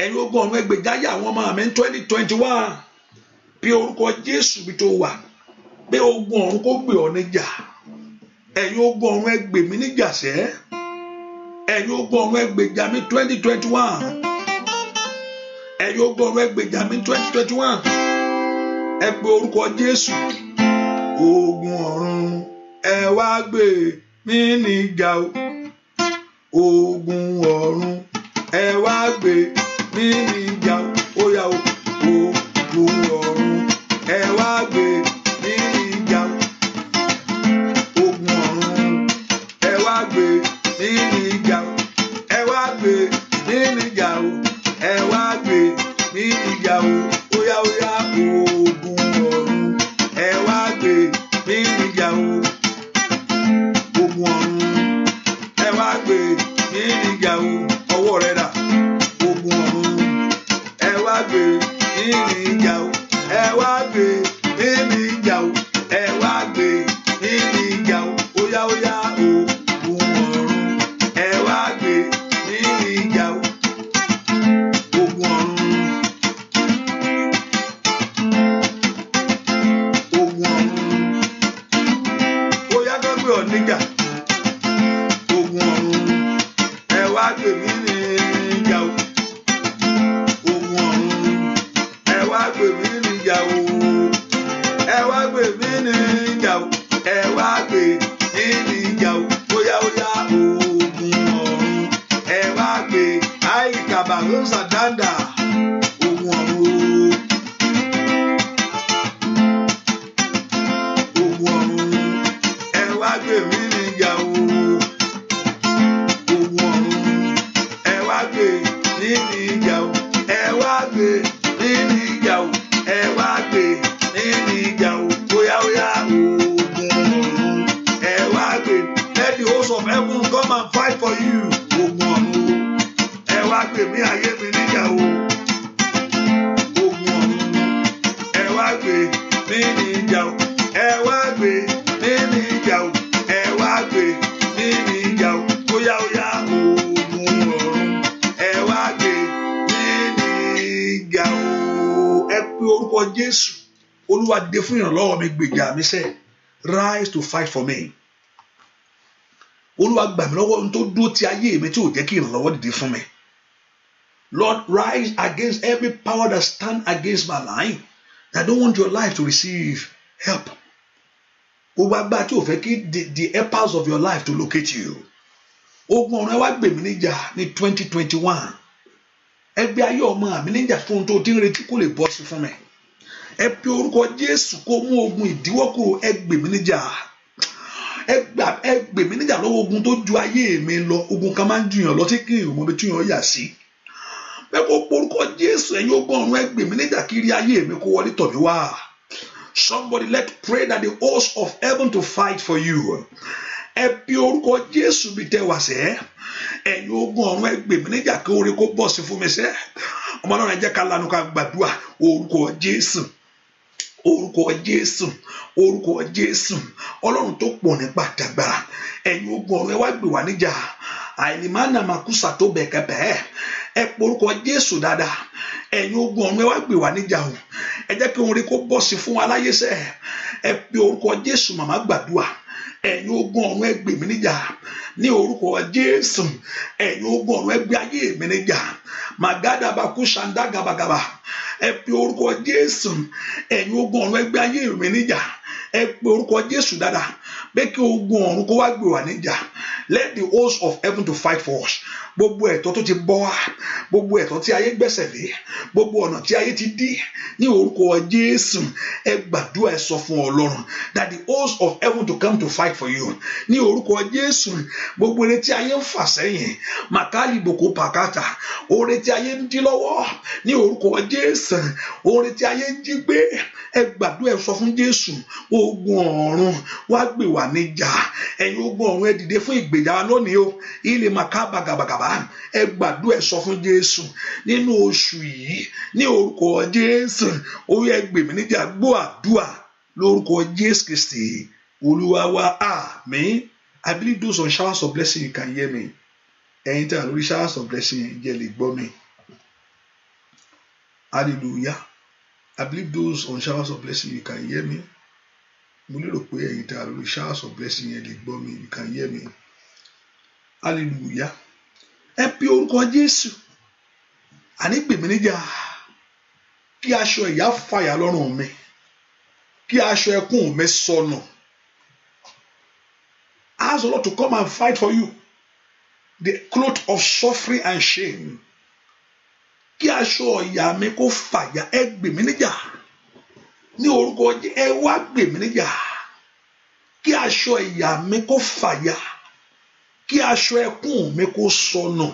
Speaker 1: Ẹ̀yin ogun ọ̀run, ẹ gbèjà yé àwọn ọmọ mi 2021. Pe orúkọ Jésù mi tó wà, pé ogun ọ̀run kó gbè ọ́ níjà. Ẹ̀yin ogun ọ̀run, ẹ gbè mí níjà sẹ́. Ẹ̀yin ogun ọ̀run, ẹ gbèjà mi 2021. Ẹ̀yin ogun ọ̀run, ẹ gbèjà mi 2021. Ẹ pe orúkọ Jésù. Ogun ọ̀run, ẹ wá gbè mí níjà o. Ogun ọ̀run, ẹ wá gbè mí níjà o. Ó yá o. Ogun ọ̀run, ẹ wá gbè mí níjà o. Ogun ọ̀run, ẹ wá gbè mí níjà o. Ẹ wá gbè mí níjà o. Ẹ wá gbè mí níjà o. Ó yá, ó yá. Ogun ọ̀run, ẹ wá gbè mí níjà o. Ogun ọ̀run, ẹ wá gbè mí níjà o. Ọwọ́ rẹ dà? Ogun ọ̀run, Shanda. Ogun ọ̀run. Ogun ọ̀run. Ẹ wá gbè mí níjà o. Ogun ọ̀run. Ẹ wá gbè mí níjà o. Ẹ wá gbè mí níjà o. Ẹ wá gbè mí níjà o. Óyá óyá, ogun ọ̀run. Ẹ wá gbè. Let the host of heaven come and fight for you. Ogun ọ̀run. Ẹ wá gbè mí ayé mi níjà o. Ogun ọ̀run. Ẹ wá gbè mí níjà o. Ẹ wá gbè mí níjà o. Ẹ wá gbè mí níjà o. Óyá óyá, ogun ọ̀run. Ẹ wá gbè mí níjà o. Ẹ pe orúkọ Jésù. Olúwa, dìde fún ìrànlọ́wọ́ mi, gbèjà mi sẹ́. Rise to fight for me. Olúwa, gbà mí lọ́wọ́ ohun tó dúró ti ayé mi tí ò jẹ́ kí ìrànlọ́wọ́ dìde fún mi. Lord, rise against every power that stand against my life, that don't want your life to receive help. Gbogbo agbára tí ò fẹ́ kí the helpers of your life to locate you. Ogun ọ̀run, ẹ wá gbè mí níjà ní 2021. Ẹ gbé ayé ọmọ mi níjà fún ohun tó ti ń retí kó lè bọ́ sí fún mi. Ẹ pe orúkọ Jésù kó mú ogun ìdíwọ́ kúrò. Ẹ gbè mí níjà. Ẹ gbè mí níjà lọ́wọ́ ogun tó ju ayé mi lọ. Ogun kan máa ń jùyàn lọ tí kì í mọ ibi tí yàn yà sí. Ẹ kó porúkọ Jésù. Ẹ̀yin ogun ọ̀run, ẹ gbè mí níjà kiri ayé mi kó wọlé tọ̀ mí wá. Somebody, let pray that the host of heaven to fight for you. Ẹ pe orúkọ Jésù bí tẹ wá sẹ́. Ẹ̀yin ogun ọ̀run, ẹ gbè mí níjà kí oore kó bọ̀ sí fún mi sẹ́. Ọmọ náà, ẹ jẹ́ ká lanu ká gbàdúrà. Orúkọ Jésù, orúkọ Jésù, orúkọ Jésù. Ọlọ́run tó pọ̀ nípa àtàgbàrà, ẹ̀yin ogun ọ̀run, ẹ wá gbè wá níjà. Àìlèmánà màkúsà tó bẹ̀ kẹ́pẹ́. Ẹ porúkọ Jésù dáadáa. Ẹ̀yin ogun ọ̀run, ẹ wá gbè wá níjà o. Ẹ jẹ́ kí oore kó bọ̀ sí fún wa láyé sẹ́. Ẹ pe orúkọ Jésù. Màmá, gbàdúrà. Ẹ̀yin ogun ọ̀run, ẹ gbè mí níjà ní orúkọ Jésù. Ẹ̀yin ogun ọ̀run, ẹ gbé ayé mi níjà. Màgádàbàkú ṣàǹdà gàbàgàbà. Ẹ pe orúkọ Jésù. Ẹ̀yin ogun ọ̀run, ẹ gbé ayé mi níjà. Ẹ pe orúkọ Jésù dáadáa pé kí ogun ọ̀run kó wá gbé wá níjà. Let the host of heaven to fight for us. Gbogbo ẹ̀tọ́ tó ti bọ́ wá, gbogbo ẹ̀tọ́ tí ayé gbẹ́sẹ̀ lé, gbogbo ọ̀nà tí ayé ti dí, ní orúkọ Jésù, ẹ gbàdúrà. Ẹ sọ fún Ọlọ́run that the host of heaven to come to fight for you ní orúkọ Jésù. Gbogbo eré tí ayé ń fà sẹ́yìn, màkàlì bòkó pàkàtà, oore tí ayé ń dí lọ́wọ́, ní orúkọ Jésù, oore tí ayé ń jí gbé, ẹ gbàdúrà. Ẹ sọ fún Jésù, ogun ọ̀run, wá gbè wá níjà. Ẹ̀yin ogun ọ̀run, ẹ dìde fún ìgbèjà lónìí o. Ilé màkà bàgàbàgàbà. Ẹ gbàdúrà. Ẹ sọ fún Jésù nínú oṣù yìí ní orúkọ Jésù, ó yẹ gbè mí níjà. Gbọ́ àdúrà lórúkọ Jésù Kristi Olúwa wa, àmín. I believe those on Showers of Blessing, you can hear me. Ẹ̀yin tí a lórí Showers of Blessing, jẹ́ lè gbọ́ mi. Hallelujah. I believe those on Showers of Blessing, you can hear me. Mo lérò pé ẹ̀yin tí a lórí Showers of Blessing yẹn lè gbọ́ mi. You can hear me. Hallelujah. Ẹ pe orúkọ Jésù. Àní gbè mí níjà kí aṣọ ìyà fàyà lọ́rùn mi, kí aṣọ ẹkún mi sọnù. Ask the Lord to come and fight for you. The cloth of suffering and shame, kí aṣọ ìyà mi kó fàyà. Ẹ gbè mí níjà ní orúkọ. Ẹ wá gbè mí níjà kí aṣọ ìyà mi kó fàyà, kí aṣọ ẹkún mi kó sọnù.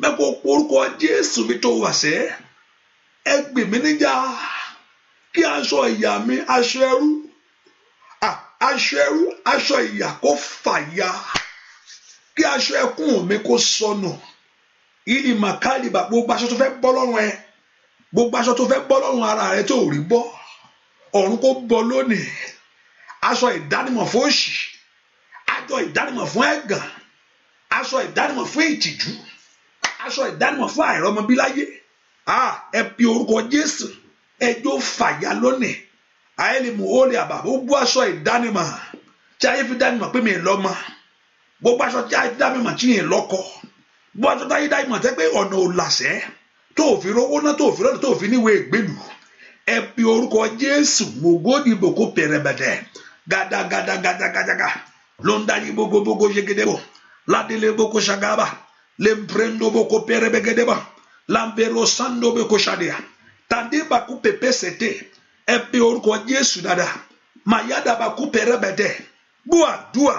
Speaker 1: Mẹ́kọ̀ọ́ orúkọ Jésù mi tó wà sẹ́. Ẹ gbè mí níjà kí aṣọ ìyà mi, aṣọ ẹrú, aṣọ ẹrú, aṣọ ìyà kó fàya, kí aṣọ ẹkún mi kó sọnù. Ìlì màkàlìbà. Gbogbo aṣọ tó fẹ́ bọ́ lọ́rùn ẹ, gbogbo aṣọ tó fẹ́ bọ́ lọ́rùn ara rẹ tó rí bọ́, ọ̀run kó bọ́ lónìí. Aṣọ ìdánimọ̀ fún òṣì, aṣọ ìdánimọ̀ fún ẹ̀gàn, aṣọ ìdánimọ̀ fún ìtìjú, aṣọ ìdánimọ̀ fún àìrọ́mọbí láyé, ẹ pe orúkọ Jésù, ẹjọ́ fàyà lónìí. Àyẹ̀lẹ̀mú ó lè àbà. Gbogbo aṣọ ìdánimọ̀ tí ayé fi dánimọ̀ pé mi lọ́mọ, gbogbo aṣọ tí ayé fi dánimọ̀ tí mi lọ́kọ, gbogbo aṣọ tí ayé dánimọ̀ tẹ́ pé ọ̀nà ò làṣẹ́ tó ò fi rówó ná, tó ò fi lọ́nà, tó ò fi níwèé ìgbélù, ẹ pe orúkọ Jésù. Mògódì bòkó pẹrẹbẹdẹ gàdàgàdàgàdàgàdàgà lóńdàyí bógóbógó yegedebo ládélé bókó sagaba lemprendo bókó pẹrẹbẹgẹdẹbà. Lambero sandobe koshadea. Tade baku pepe sete. Ẹ pe orúkọ Jésù dáadáa. Mayada baku pẹrẹbẹdẹ. Gbọ́ àdúà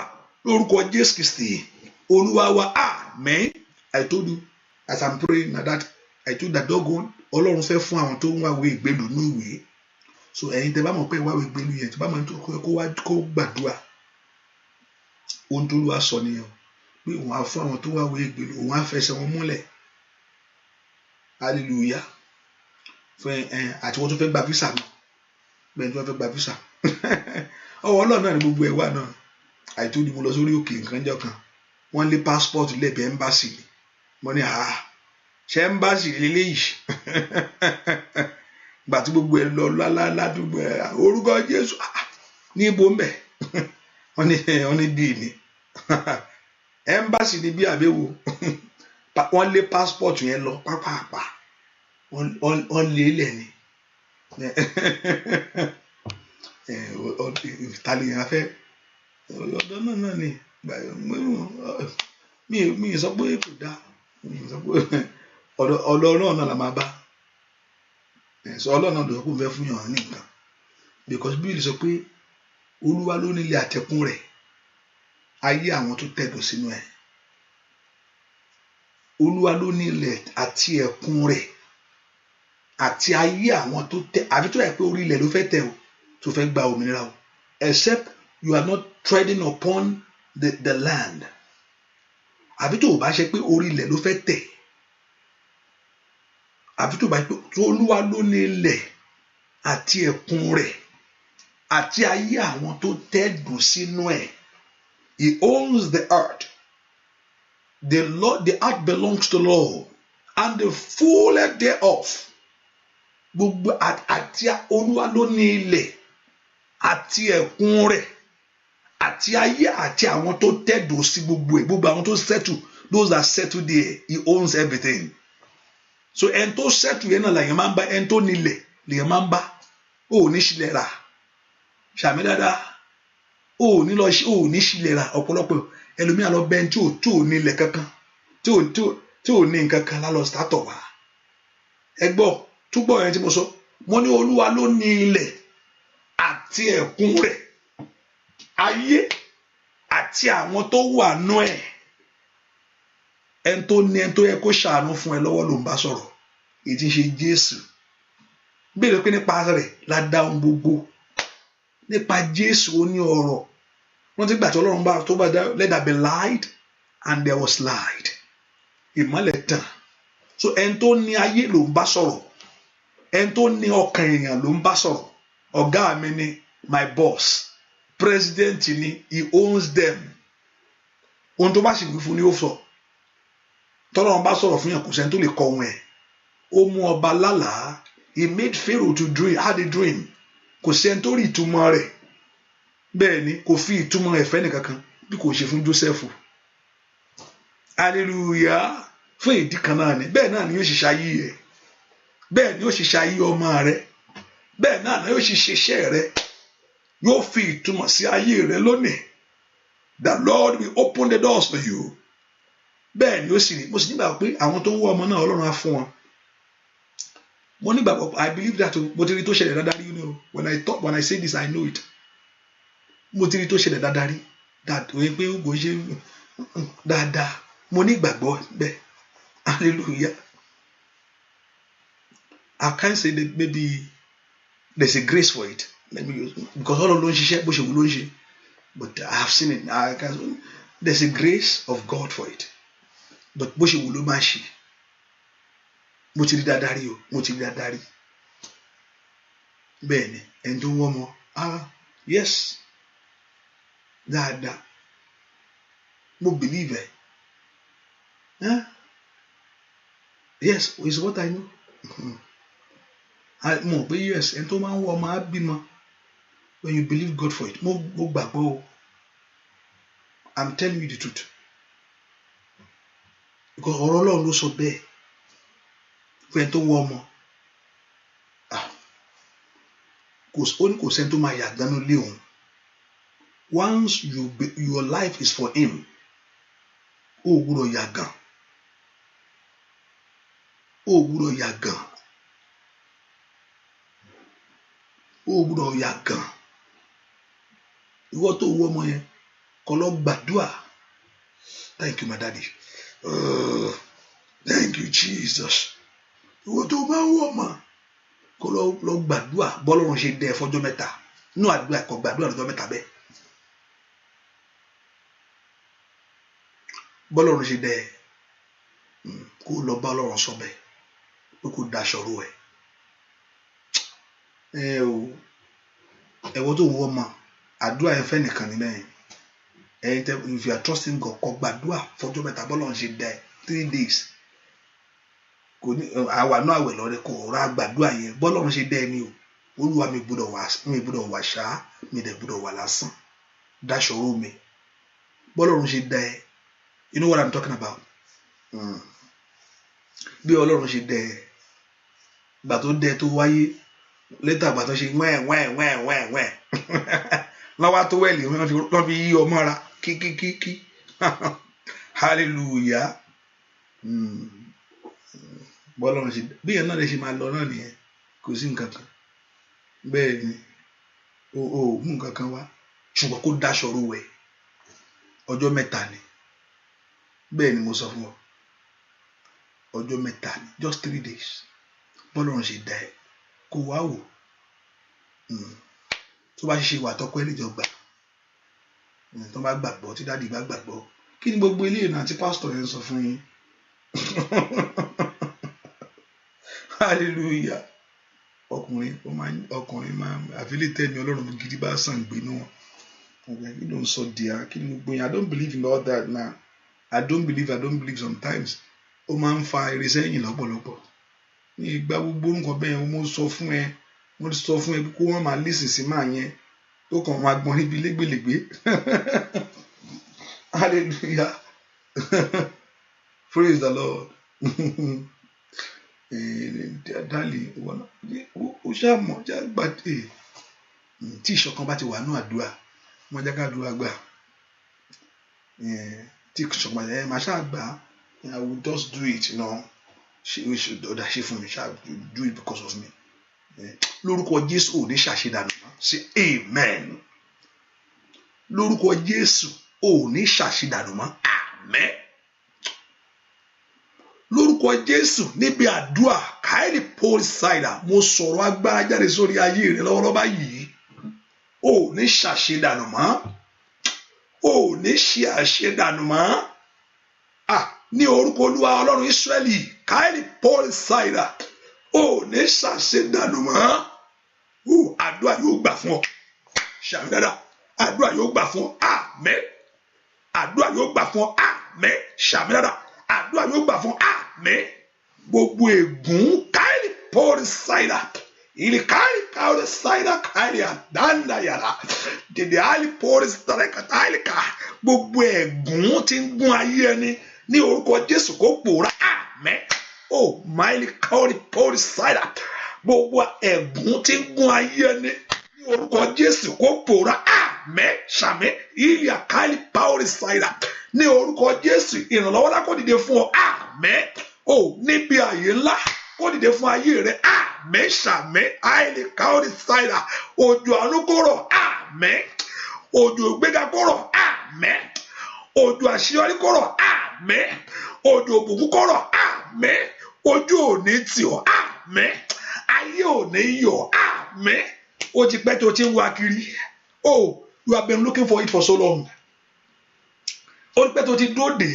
Speaker 1: lórúkọ Jésù Kristi. Olúwa wa, àmín. I told you as I'm praying na that I told that doggone Ọlọ́run fẹ́ fún àwọn tó ń wá ìwé ìgbélú ní ìwé. So ẹ̀yin tẹ́ bá mọ̀ pé ìwà ìwé ìgbélú yẹn, tí bá mọ̀ tó kó wá kó gbàdúrà. Ohun tó Olúwa sọ nìyẹn pé òun á fún àwọn tó wá ìwé ìgbélú, òun á fẹsẹ̀ wọn múlẹ̀. Hallelujah. Fún ẹ àti wọ́n tó fẹ́ gba visa náà. Bẹ́ẹ̀ ni wọ́n fẹ́ gba visa. Ọwọ́ Ọlọ́run náà ni gbogbo ẹ̀ wà náà. I told you, mo lọ sórí òkè nǹkan jọ kan. Wọ́n lé passport lẹ́bẹ̀ẹ́ embassy ni. Mo ní, "Àá, ṣé embassy lélẹ́yìí?" Gbà tí gbogbo ẹ lọ ládùúgbò ẹ, orúkọ Jésù ní ibo ń bẹ̀. Wọ́n ní bíi ni embassy ni bí àbẹ̀wò. Wọ́n lé passport yẹn lọ pápápá. Wọ́n lé lẹ̀ ni. Ìtàlẹ̀ fẹ́ ọ̀dọ́ náà ni. Mi sọ pé kò dáa, mi sọ pé ọ̀dọ̀ Ọlọ́run náà la máa bá sọ. Ọlọ́run náà ló sọ pé òun fẹ́ fún yàn ní nǹkan, because Bíbélì sọ pé Olúwa ló nílé àtẹ̀kùn rẹ̀, ayé àwọn tó tẹ̀dó sínú ẹ̀. Olúwa ló nílẹ̀ àti ẹ̀kún rẹ̀ àti ayé àwọn tó tẹ̀. Àfi tó yẹ pé orí ilẹ̀ ló fẹ́ tẹ̀ o, tó fẹ́ gba òmìnira o, except you are not treading upon the land. Àbí tó o bá ṣe pé orí ilẹ̀ ló fẹ́ tẹ̀, àbí tó o bá ṣe pé Olúwa ló ní ilẹ̀ àti ẹ̀kún rẹ̀ àti ayé àwọn tó tẹ̀dó sínú ẹ̀. He owns the earth. The Lord, the earth belongs to the Lord and the fullness thereof. Gbogbo àti Olúwa ló ní ilẹ̀ àti ẹ̀kún rẹ̀ àti ayé àti àwọn tó tẹ̀dó sí gbogbo ẹ̀, gbogbo àwọn tó settle, those that settle there. He owns everything. So ẹni tó settle yẹn náà lèyàn máa ń bá. Ẹni tó nílẹ̀ lèyàn máa ń bá. Ó ò ní sílẹ̀ rà. Ṣàmì dáadáa. Ó ò ní lọ, ó ò ní sílẹ̀ rà. Ọ̀pọ̀lọpọ̀ ẹlòmíà lọ bẹ́ẹ̀ tí ò nílẹ̀ kankan, tí ò ní nǹkan kan lálọ́ sátọ̀ wá. Ẹ gbọ́, túbọ̀ yẹn tí mo sọ. Mo ní Olúwa ló ní ilẹ̀ àti ẹ̀kún rẹ̀, ayé àti àwọn tó wà nú ẹ̀. Ẹni tó ní, ẹni tó yẹ kó ṣàánú fún ẹ lọ́wọ́ ló ń bá sọ̀rọ̀, èyí tí ń ṣe Jésù. Béèrè pé nípa rẹ̀ la dá ohun gbogbo. Nípa Jésù, ó ní ọ̀rọ̀. Wọ́n ti gbà tí Ọlọ́run bá tó bá dá, "Let there be light," and there was light. Ìmọ́lẹ̀ tàn. So ẹni tó ní ayé ló ń bá sọ̀rọ̀. Ẹni tó ní ọkàn èèyàn ló ń bá sọ̀rọ̀. Ọ̀gá mi ni, my boss, president ni. He owns them. Ohun tó bá sì wí fún ni ó sọ. Tọ́lọ́run bá sọ̀rọ̀ fún yàn, kò sẹ́ni tó lè kọ ohun ẹ̀. Ó mú ọba lálàá. He made Pharaoh to dream, had a dream. Kò sẹ́ni tó rí ìtumọ̀ rẹ̀. Bẹ́ẹ̀ ni kò fi ìtumọ̀ rẹ̀ fẹ́ nìkankan bí kò ṣe fún Joseph. Hallelujah. Fún ìdí kan náà ni. Bẹ́ẹ̀ náà ni yóò ṣe ṣayé ẹ̀, bẹ́ẹ̀ ni yóò ṣe ṣayé ọmọ rẹ̀, bẹ́ẹ̀ náà ni yóò ṣe ṣiṣẹ́ rẹ̀. Yóò fi ìtumọ̀ sí ayé rẹ̀ lónìí. The Lord will open the doors for you. Bẹ́ẹ̀ ni ó sì rí. Mo sì nígbàgbọ́ pé àwọn tó ń wá ọmọ náà, Ọlọ́run á fún wọn. Mo nígbàgbọ́. I believe that. Mo ti rí tó ṣẹlẹ̀ dáadáa rí. When I say this, I know it. Mo ti rí tó ṣẹlẹ̀ dáadáa rí that òye pé kò ṣe dáadáa. Mo nígbàgbọ́ bẹ́ẹ̀. Hallelujah. I can't say that maybe there's a grace for it. Let me use, because Ọlọ́run ló ń ṣiṣẹ́, bó ṣe wù ló ń ṣe, but I have seen it. I can, there's a grace of God for it, but bó ṣe wù ló máa ṣe. Mo ti rí dáadáa rí o. Mo ti rí dáadáa rí. Bẹ́ẹ̀ ni ẹni tó ń wọ́ ọmọ, ah yes, dáadáa. Mo believe ẹ. Huh? Yes, it's what I know. Mo mọ̀ pé yes, ẹni tó máa ń wọ́ ọmọ á bímọ when you believe God for it. Mo gbàgbọ́ o. I'm telling you the truth because ọ̀rọ̀ Ọlọ́run ló sọ bẹ́ẹ̀ fún ẹni tó wọ́ ọmọ. Ah, kò ó ní kò sẹ́ni tó máa yàgànnú lé òun. Once your life is for him, ó gbúdọ̀ yàgàn. Ó O ò gbúdọ̀ yàgàn. O ò gbúdọ̀ yàgàn. Ìwọ tó wọ ọmọ yẹn, kó lọ gbàdúà. Thank you, my daddy. Thank you, Jesus. Ìwọ tó máa ń wọ ọmọ, kó lọ gbàdúà bọ́lọ́run ṣe dẹ́ ẹ fọ́jọ́ 3. Nínú àdúrà, kó gbàdúrà lọ́jọ́ 3 bẹ́ẹ̀. Bọ́lọ́run ṣe dẹ́ ẹ, kó lọ bá Ọlọ́run sọ bẹ́ẹ̀ pé kó daṣọ ro ẹ. Ẹ o, ẹ̀wọ́ tó wọ ọmọ, àdúrà yẹn fẹ́ nìkan níbẹ̀ yẹn. Ẹ̀yin tẹ, if you are trusting God, kó gbàdúrà fọ́jọ́ 3 bọ́lọ́run ṣe dẹ́ ẹ, 3 days. Kò ní àwa náà àwẹ̀ lọ́rẹ́ kò rà gbàdúrà yẹn bọ́lọ́run ṣe dẹ́ ẹ ní o. Olúwa, mi gbọ́dọ̀ wà, mi gbọ́dọ̀ wà ṣá, mi dẹ̀ gbọ́dọ̀ wà lásán. Daṣọ ro mi. Bọ́lọ́run ṣe dẹ́ ẹ. You know what I'm talking about? Bí Ọlọ́run ṣe dẹ́ ẹ. Ìgbà tó dẹ́ tó wáyé, létà ìgbà tó ṣe wẹ́ẹ̀ wẹ́ẹ̀ wẹ́ẹ̀ wẹ́ẹ̀ wẹ́ẹ̀. Lọ́wọ́ tó wẹ̀lì wọ́n fi yí ọmọ ra kí kí kí kí. Hallelujah. Bọ́lọ́run ṣe bí yẹn náà lè ṣe máa lọ náà nìyẹn. Kò sí nǹkan kan. Bẹ́ẹ̀ ni, o ò mú nǹkan kan wá. Ṣùgbọ́n kó daṣọ ro ẹ. Ọjọ́ 3 ni. Bẹ́ẹ̀ ni mo sọ fún ọ. Ọjọ́ 3 ni. Just 3 days. Bọ́lọ́run ṣe dá ẹ. Kó wá wò. Tó bá ṣe wà tọ́kọ ẹ lè jọ gbà. Tó bá gbàgbọ́, tí daddy bá gbàgbọ́. Kí ni gbogbo eléyìí náà tí pásítọ̀ yẹn sọ fún yín? Hallelujah. Ọkùnrin, ó máa ọkùnrin máa àfi lè tẹ̀mí Ọlọ́run gidi bá sàn gbénú wọn. Kí ló ń sọ díà? Kí ni gbogbo yẹn? I don't believe in all that now. I don't believe sometimes. Ó máa ń fa irinṣẹ́ lọ́pọ̀lọpọ̀. Ní ìgbà gbogbo nǹkan bẹ́ẹ̀, mo sọ fún ẹ, mo sọ fún ẹ kó wọ́n máa lísìn sí máa yẹn tó kàn máa gbọ́n níbi légbèlégbé. Hallelujah. Praise the Lord. Darling, ó ṣáà mọ̀ ṣáà gbà tí ìṣọ̀kan bá ti wà nínú àdúrà, wọ́n jẹ́ ká àdúrà gbà. Tí ìṣọ̀kan bá ti ẹ máa ṣáà gbà, I will just do it. Ṣe ọ̀dà ṣe fún mi, ṣáà do it because of me. Lórúkọ Jésù, ò ní ṣàṣedànù mọ́. Say amen. Lórúkọ Jésù, ò ní ṣàṣedànù mọ́. Amen. Lórúkọ Jésù, níbi àdúrà káìlì paul cider, mo sọ̀rọ̀ agbára jáde sórí ayé rẹ lọ́wọ́lọ́wọ́ báyìí. Ò ní ṣàṣedànù mọ́. Ò ní ṣe àṣedànù mọ́. Ah, ní orúkọ Olúwa Ọlọ́run Ísírẹ́lì, káìlì paul cider, ò ní ṣàṣedànù mọ́. Àdúrà yóò gbà fún ọ. Ṣàmì dáadáa. Àdúrà yóò gbà fún ọ. Àmín. Àdúrà yóò gbà fún ọ. Àmín. Ṣàmì dáadáa. Àdúrà yóò gbà fún ọ. Àmín. Gbogbo ègún káìlì paul cider ìlì káìlì káìlì cider káìlì àdáńdà yàrá dèdè àìlì paul cider kàtàìlì ká, gbogbo ègún tí ń gún ayé ẹni, ní orúkọ Jésù, kó pòórá. Àmín. Oh, máìlì káìlì paul cider, gbogbo ègún tí ń gún ayé ẹni, ní orúkọ Jésù, kó pòórá. Àmín. Ṣàmín. Ìlì àkáìlì paul cider, ní orúkọ Jésù, ìrànlọ́wọ́ lá kó dìde fún ọ. Àmín. O níbi àyè ńlá kó dìde fún ayé rẹ. Àmín. Ṣàmín. Àìlè káódì ṣáìdà, òjò àánú kó rọ̀. Àmín. Òjò ìgbéga kó rọ̀. Àmín. Òjò àṣeyọrí kó rọ̀. Àmín. Òjò òbùkún kó rọ̀. Àmín. Ojú ò ní tì ọ́. Àmín. Ayé ò ní yọ̀. Àmín. Ó ti pẹ́ tó ti ń wá kiri. Oh, you have been looking for it for so long. Ó ti pẹ́ tó ti dóde.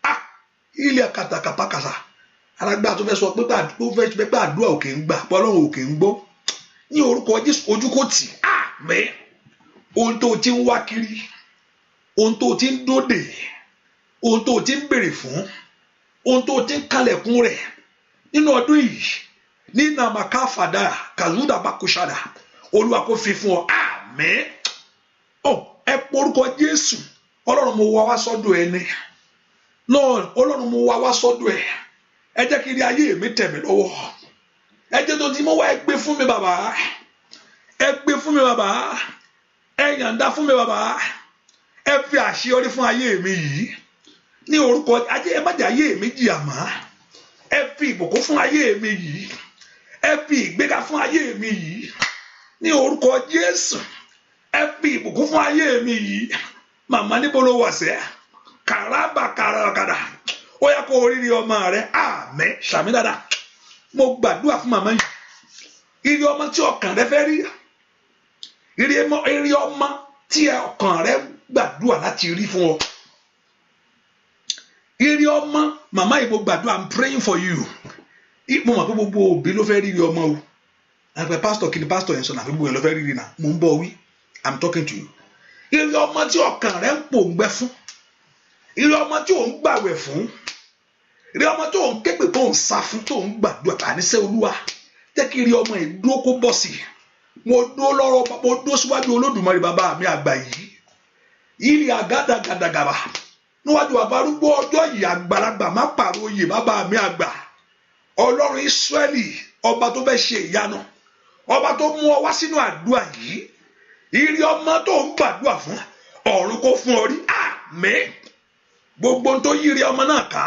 Speaker 1: Ah, ilé kàtàkàpàkàsà alágbá tó fẹ́ sọ pé ó fẹ́ pé àdúrà òkè ń gbà, pé Ọlọ́run òkè ń gbọ́, ní orúkọ Jésù, ojú kò tì. Àmín. Ohun tó ti ń wá kiri, ohun tó ti ń dóde, ohun tó ti ń béèrè fún, ohun tó ti ń kalẹ̀kùn rẹ̀ nínú ọdún yìí, ní nàmàkà fàdà kàlúdà bákúṣàdà, Olúwa kò fi fún ọ. Àmín. Ọ ẹ porúkọ Jésù. Ọlọ́run, mo wá wá sọ́dọ̀ ẹ ní. Lord, Ọlọ́run, mo wá wá sọ́dọ̀ ẹ. Ẹ jẹ́ kí ire ayé mi tẹ̀ mí lọ́wọ́. Ẹ jẹ́ tó ti mọ́ wá, ẹ gbé fún mi, bàbá. Ẹ gbé fún mi, bàbá. Ẹ yàǹda fún mi, bàbá. Ẹ fi àṣeyọrí fún ayé mi yìí ní orúkọ ajé. Ẹ má jẹ́ ayé mi jìyà mọ́. Ẹ fi ìbùkún fún ayé mi yìí. Ẹ fi ìgbéga fún ayé mi yìí. Ní orúkọ Jésù, ẹ fi ìbùkún fún ayé mi yìí. Màmá, níbo ló wà sẹ́? Kàràbà kàràkàrà. Ó yá, kó oríire ọmọ rẹ. Àmín. Ṣàmín dáadáa. Mo gbàdúrà fún màmá yìí. Ire ọmọ tí ọkàn rẹ fẹ́ rí, ire ọmọ tí ọkàn rẹ gbàdúrà láti rí fún ọ, ire ọmọ màmá yìí, mo gbàdúrà. I'm praying for you. Mo mọ̀ pé gbogbo òbí ló fẹ́ rí ire ọmọ o. Àgbẹ̀ pásítọ̀, kí ni pásítọ̀ yẹn sọ náà? Gbogbo yẹn ló fẹ́ rí ire náà. Mo ń bọ̀ wí. I'm talking to you. Ire ọmọ tí ọkàn rẹ ń pòǹgbẹ fún, ire ọmọ tí ò ń gbàwẹ̀ fún, ire ọmọ tó ń képe, tó ń sá fún, tó ń gbàdúrà, àníṣe Olúwa, jẹ́ kí ire ọmọ yìí dúró kó bọ̀ sí. Mo dúró lọ́rọ̀, mo dúró síwájú Olódùmarè, bàbá mi àgbà yìí, ilé àgádàgàdàgàbà, níwájú bàbá arúgbó ọjọ́ yìí, àgbàlagbà má pààrọ̀ oyè, bàbá mi àgbà, Ọlọ́run Ísírẹ́lì, ọba tó fẹ́ ṣe ìyanu, ọba tó mú ọ wá sínú àdúrà yìí. Ire ọmọ tó ń gbàdúrà fún, ọ̀run kó fún ọ rí. Àmín. Gbogbo tó yí ire ọmọ náà ká,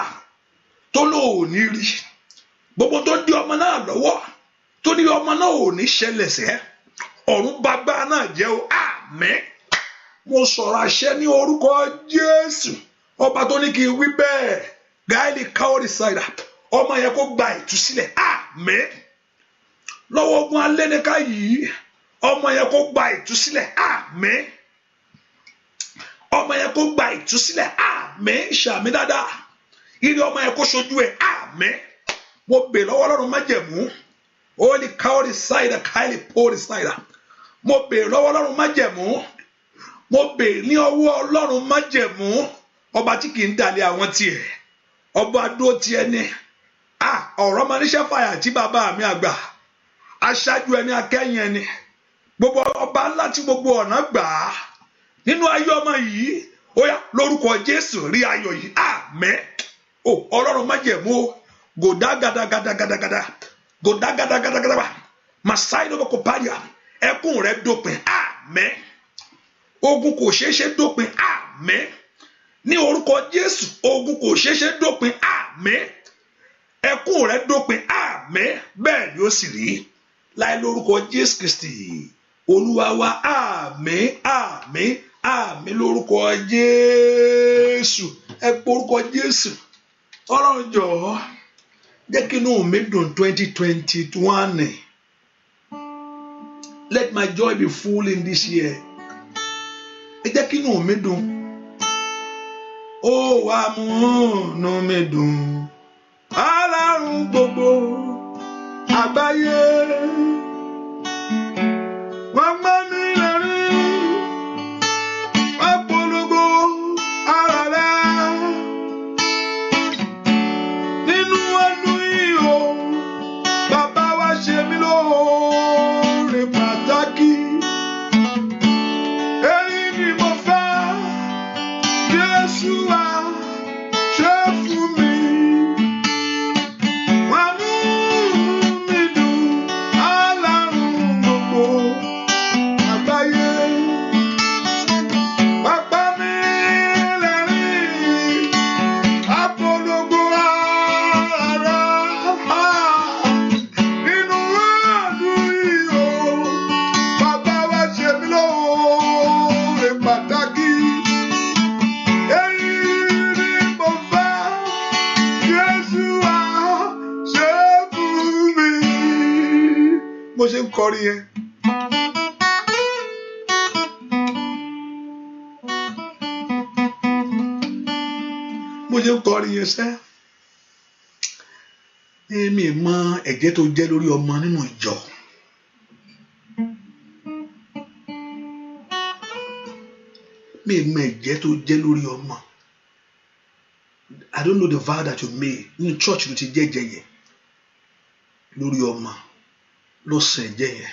Speaker 1: tó lò ò ní rí, gbogbo tó dí ọmọ náà lọ́wọ́, tó ní ọmọ náà ò ní ṣẹlẹ̀ sẹ́, ọ̀run bàgbà náà jẹ́ o. Àmín. Mo sọ̀rọ̀ àṣẹ ní orúkọ Jésù, ọba tó ní kí n wí bẹ́ẹ̀. Gáìlì káwọ́rì ṣáìdà, ọmọ yẹn kó gba ìtúsílẹ̀. Àmín. Lọ́wọ́ ogun alẹ́nìká yìí, ọmọ yẹn kó gba ìtúsílẹ̀. Àmín. Ọmọ yẹn kó gba ìtúsílẹ̀. Àmín. Ṣàmín dáadáa. Ire ọmọ yẹn kó ṣojú ẹ̀. Àmín. Mo bè lọ́wọ́ Ọlọ́run májẹ̀mú, holy káwọ́rì ṣáìdà, káìlì pọ́ọ̀rì ṣáìdà. Mo bè lọ́wọ́ Ọlọ́run májẹ̀mú. Mo bè ní ọwọ́ Ọlọ́run májẹ̀mú, ọba tí kì í dalẹ̀ àwọn tiẹ̀, ọba dúró tiẹ̀ ní ọ̀rọ̀ máa níṣẹ́ fàyà tí bàbá mi àgbà, aṣáájú ẹni, akẹ́yìn ẹni, gbogbo ọba ńlá tí gbogbo ọ̀nà gbà á nínú ayé ọmọ yìí. Ó yá, lórúkọ Jésù, rí ayọ̀ yìí. Àmín o. Ọlọ́run májẹ̀mú o. Gòdá gàdàgàdàgàdàgàdà, gòdá gàdàgàdàgàdà, masai ló kò paria. Ẹkún rẹ dópin. Àmín. Ogun kò ṣeé ṣe dópin. Àmín. Ní orúkọ Jésù, ogun kò ṣeé ṣe dópin. Àmín. Ẹkún rẹ dópin. Àmín. Bẹ́ẹ̀ ni ó sì rí láì lórúkọ Jésù Kristi, Olúwa wa. Àmín, àmín, àmín lórúkọ Jésù. Ẹ pé orúkọ Jésù. Ọlọ́run, jọ̀ọ́ jẹ́ kí inú mi dùn 2021. Let my joy be full in this year. Ẹ jẹ́ kí inú mi dùn. Ó wá mú inú mi dùn, Ọlọ́run gbogbo àgbáyé. Wọ́n gbọ́ mi lẹ́rìn, wọ́n polongo ara rẹ̀ nínú ọdún yìí o. Bàbá wa ṣe mí lóore pàtàkì. Èyí ni mo fẹ́, Jésù wá ṣe fún mi. Wá mú mi dùn, Ọlọ́run gbogbo àgbáyé. Bàbá mi lẹ́rìn, apolongo ara nínú ọdún yìí o. Bàbá wa ṣe mí lóore pàtàkì. Èyí ni mo fẹ́, Jésù wá ṣe fún mi. Mo ṣe ń kọrin yẹn. Mo ṣe ń kọrin yẹn sẹ́. Èmi mọ ẹ̀jẹ̀ tó jẹ́ lórí ọmọ nínú ìjọ. Mi mọ ẹ̀jẹ̀ tó jẹ́ lórí ọmọ. I don't know the vow that you made. Nínú church ló ti jẹ́jẹ́ yẹn lórí ọmọ, ló sàn ẹ̀jẹ̀ yẹn.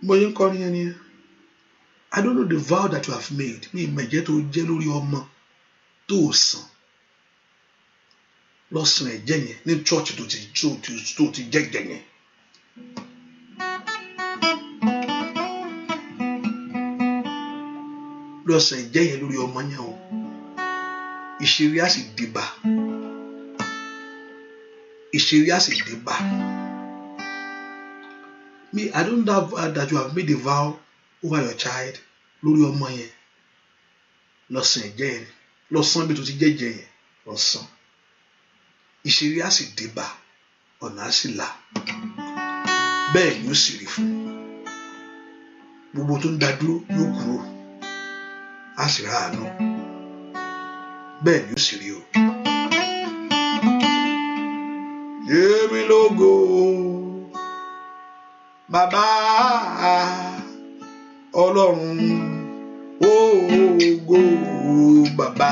Speaker 1: Mo ṣe ń kọrin yẹn nìyẹn. I don't know the vow that you have made. Mi mọ ẹ̀jẹ̀ tó jẹ́ lórí ọmọ tó sàn. Lọ sàn ẹ̀jẹ̀ yẹn ní church tó ti jẹ́jẹ́ yẹn. Ló Lọ san ẹ̀jẹ́ yẹn lórí ọmọ yẹn o. Ìṣeré á sì dìbà. Ìṣeré á sì dìbà. Me, I don't doubt that you have made a vow over your child lórí ọmọ yẹn. Lọ san ẹ̀jẹ́ yẹn. Lọ san bí tó ti jẹ́jẹ́ yẹn. Lọ san. Ìṣeré á sì dìbà. Ọ̀nà á sì là. Bẹ́ẹ̀ ni ó sì rí fún. Gbogbo tó ń dá dúró yóò kúrò. Á sì rà àánú. Bẹ́ẹ̀ ni ó sì rí o. Èmi lógo, bàbá Ọlọ́run, ògo bàbá.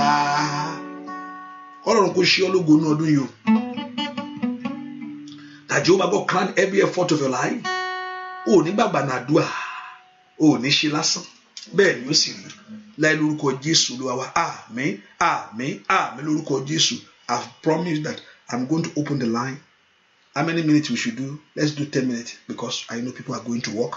Speaker 1: Ọlọ́run kò ṣe ọ́ lógo ní ọdún yìí o. That Jehovah God crown every effort of your life. O ò ní gbàgbà nàdúà, o ò ní ṣe lásán. Bẹ́ẹ̀ ni ó sì rí. Láì lórúkọ Jésù Olúwa wa. Àmín, àmín, àmín lórúkọ Jésù. I've promised that I'm going to open the line. How many minutes we should do? Let's do 10 minutes because I know people are going to work.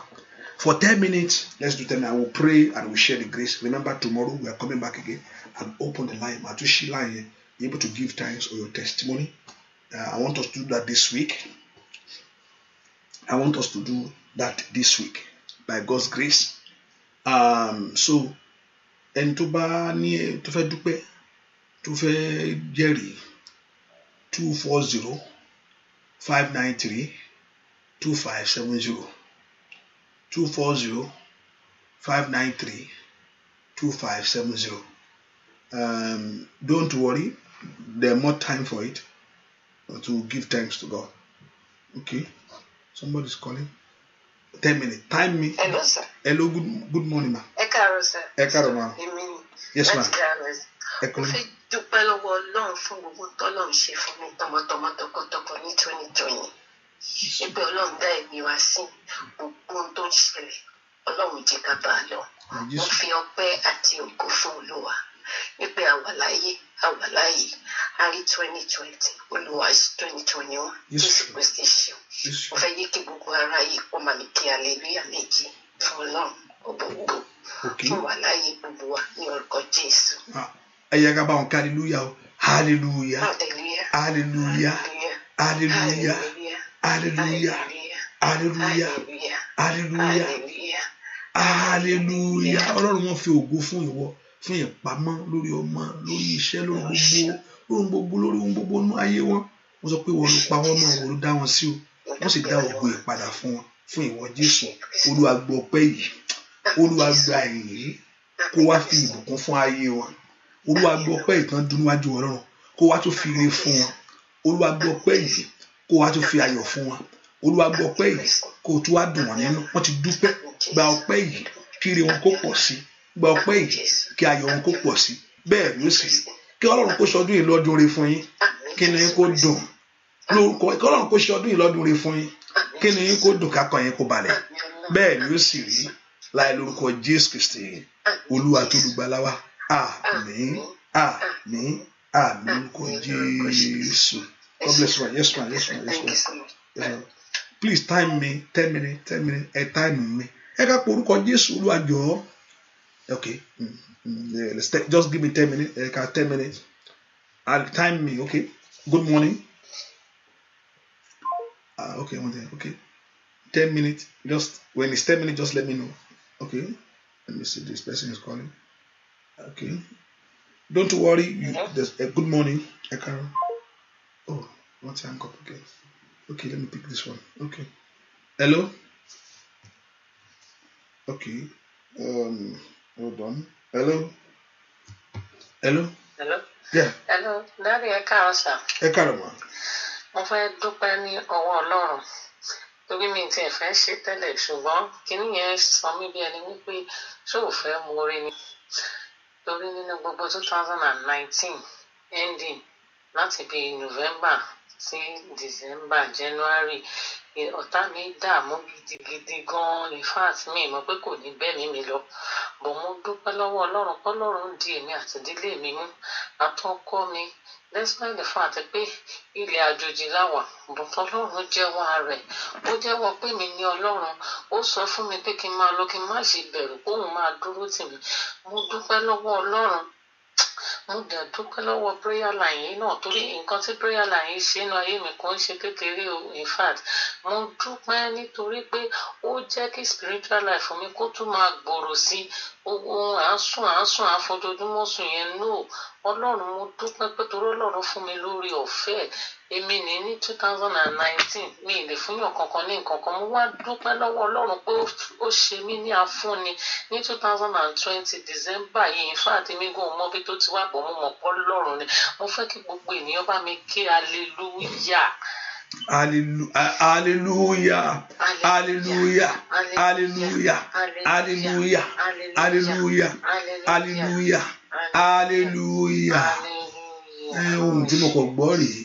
Speaker 1: For 10 minutes, let's do 10 minutes. I will pray and we share the grace. Remember, tomorrow we are coming back again and open the line. Matushi line, be able to give thanks or your testimony. I want us to do that this week. I want us to do that this week by God's grace. So, ẹni tó bá ní tó fẹ́ dúpẹ́, tó fẹ́ jẹ́rìí, 240-593-2570, 240-593-2570. Don't worry, there's more time for it to give thanks to God. Okay, somebody's calling. 10 minutes. Time me.
Speaker 2: Hello, sir.
Speaker 1: Hello, good morning, ma.
Speaker 2: Ẹ káàárọ̀, sir.
Speaker 1: Ẹ káàárọ̀, ma.
Speaker 2: Èmi ni.
Speaker 1: Yes, ma.
Speaker 2: Láti Dallas.
Speaker 1: Ẹ
Speaker 2: Mo
Speaker 1: kọ́lé.
Speaker 2: fẹ́ dúpẹ́ lọ́wọ́ Ọlọ́run fún gbogbo tọ́lọ́run ṣe fún mi tọmọtọmọ, tọkọtọkọ ní 2020. Wípé Ọlọ́run dá ẹ̀mí wa sí, gbogbo ohun tó ń ṣẹlẹ̀, Ọlọ́run jẹ́ ká bá a lọ. Mo
Speaker 1: Jésù.
Speaker 2: fi ọpẹ́ àti ògo fún Olúwa. Wípé a wà láyé, a wà láàyè, a rí 2020, Olúwa, 2021.
Speaker 1: Jésù.
Speaker 2: Jésù Kristi ṣeun.
Speaker 1: Jésù.
Speaker 2: Mo fẹ́ yí kí gbogbo ara yìí kó máa mi kí hallelujah méjì fún Ọlọ́run ọba ògo fún wa láyé gbogbo wa ní orúkọ Jésù.
Speaker 1: Ah, ẹ yẹ ká bá wọn ká hallelujah o. Hallelujah.
Speaker 2: Hallelujah.
Speaker 1: Hallelujah.
Speaker 2: Hallelujah.
Speaker 1: Hallelujah.
Speaker 2: Hallelujah.
Speaker 1: Hallelujah.
Speaker 2: Hallelujah.
Speaker 1: Hallelujah.
Speaker 2: Hallelujah.
Speaker 1: Hallelujah. Ọlọ́run wọn fi ògo fún ìwọ fún ìpamọ́ lórí ọmọ, lórí iṣẹ́, lórí gbogbo, lórí gbogbo, lórí ohun gbogbo nínú ayé wọn. Wọ́n sọ pé wọ́n ló pa wọ́n mọ́, wọ́n ló dá wọn sí o. Wọ́n sì dá ògo ìpadà fún wọn fún ìwọ Jésù. Olúwa gbọ́ ọpẹ́ yìí. Olúwa gba ìyìn yìí kó wá fi ìbùkún fún ayé wọn. Olúwa gbọ́ ọpẹ́ ìtàn dún níwájú Ọlọ́run kó wá tún fi ire fún wọn. Olúwa gbọ́ ọpẹ́ yìí kó wá tún fi ayọ̀ fún wọn. Olúwa gbọ́ ọpẹ́ yìí kó tún wá dùn wọ́n nínú. Wọ́n ti dúpẹ́. Gba ọpẹ́ yìí kí ire wọn kó pọ̀ sí. Gba ọpẹ́ yìí kí ayọ̀ wọn kó pọ̀ sí. Bẹ́ẹ̀ ni ó sì rí. Kí Ọlọ́run kó ṣọdún yìí lọ́dún re fún yín. Kí ni kó dùn lórúkọ. Kí Ọlọ́run kó ṣọdún yìí lọ́dún re fún yín. Kí ni kó dùn kákan yín kó balẹ̀. Bẹ́ẹ̀ ni ó sì rí láì lórúkọ Jésù Kristi Olúwa tó lùgbàlà wa. Àmín, àmín, àmín lórúkọ Jésù. God bless you, ma. Yes, ma. Yes, ma. Yes,
Speaker 2: Thank
Speaker 1: ma.
Speaker 2: you so much.
Speaker 1: Yes, ma. Please time me 10 minutes, 10 minutes. Ẹ time me. Ẹ ká pe orúkọ Jésù. Olúwa jọ̀ọ́. Okay. Yeah, just give me 10 minutes. Ẹ ká 10 minutes. I'll time me. Okay. Good morning. Okay, one thing. Okay. 10 minutes. Just when it's 10 minutes, just let me know. Okay. Let me see. This person is calling. Okay. Don't worry. You,
Speaker 2: Hello?
Speaker 1: there's a good morning. Ẹ káàárọ̀. Oh, what's hang up again? Okay, let me pick this one. Okay. Hello. Okay. Hold on. Hello. Hello.
Speaker 2: Hello.
Speaker 1: Yeah.
Speaker 2: Hello, Daddy, ẹ káàárọ̀ sir.
Speaker 1: Ẹ káàárọ̀ ma.
Speaker 2: Mo fẹ́ dúpẹ́ ní ọwọ́ Ọlọ́run torí mi tiẹ̀ fẹ́ ṣe tẹ́lẹ̀, ṣùgbọ́n kinní yẹn sọ mí bí ẹni wípé ṣé ò fẹ́ mu orí ni, torí nínú gbogbo 2019 ending, láti bí November sí December, January, ọ̀tá mi dààmú gidigidi gan-an. In fact, mi mọ̀ pé kò ní bẹ́ẹ̀ mi lọ bọ̀. Mo dúpẹ́ lọ́wọ́ Ọlọ́run pọ́lọ́run di èmi àti ìdílé mi mú, àtọkọ mi. Despite the fact pé ilẹ̀ àjòjì la wà, but Ọlọ́run jẹ́wọ́ ara rẹ̀. Ó jẹ́wọ́ pé mi ní Ọlọ́run. Ó sọ fún mi pé kí n máa lọ, kí n má ṣe bẹ̀rù, kóun máa dúró tì mí. Mo dúpẹ́ lọ́wọ́ Ọlọ́run. Mo dẹ̀ dúpẹ́ lọ́wọ́ prayer line yìí náà, torí nǹkan tí prayer line yìí ṣe nínú ayé mi kò ń ṣe kékeré o. In fact, mo dúpẹ́ nítorí pé ó jẹ́ kí spiritual life mi kó tún máa gbòòrò sí. Ohun à ń sùn, à ń sùn, à ń fojoojúmọ́ sùn yẹn, no. Ọlọ́run, mo dúpẹ́ pé torí Ọlọ́run fún mi lórí ọ̀fẹ́. Èmi ní 2019, mi ì lè fúnyàn kankan ní nǹkan kan. Mo wá dúpẹ́ lọ́wọ́ Ọlọ́run pé ó ṣe mí ní afúnni ní 2020 December yìí. In fact, èmi gan ò mọ bí tó ti wá bọ̀, mo mọ̀ pé Ọlọ́run ni. Mo fẹ́ kí gbogbo ènìyàn bá mi ké hallelujah.
Speaker 1: Hallelujah, hallelujah, hallelujah, hallelujah, hallelujah, hallelujah, hallelujah. Ẹ ohun tí mo kàn gbọ́ rèé,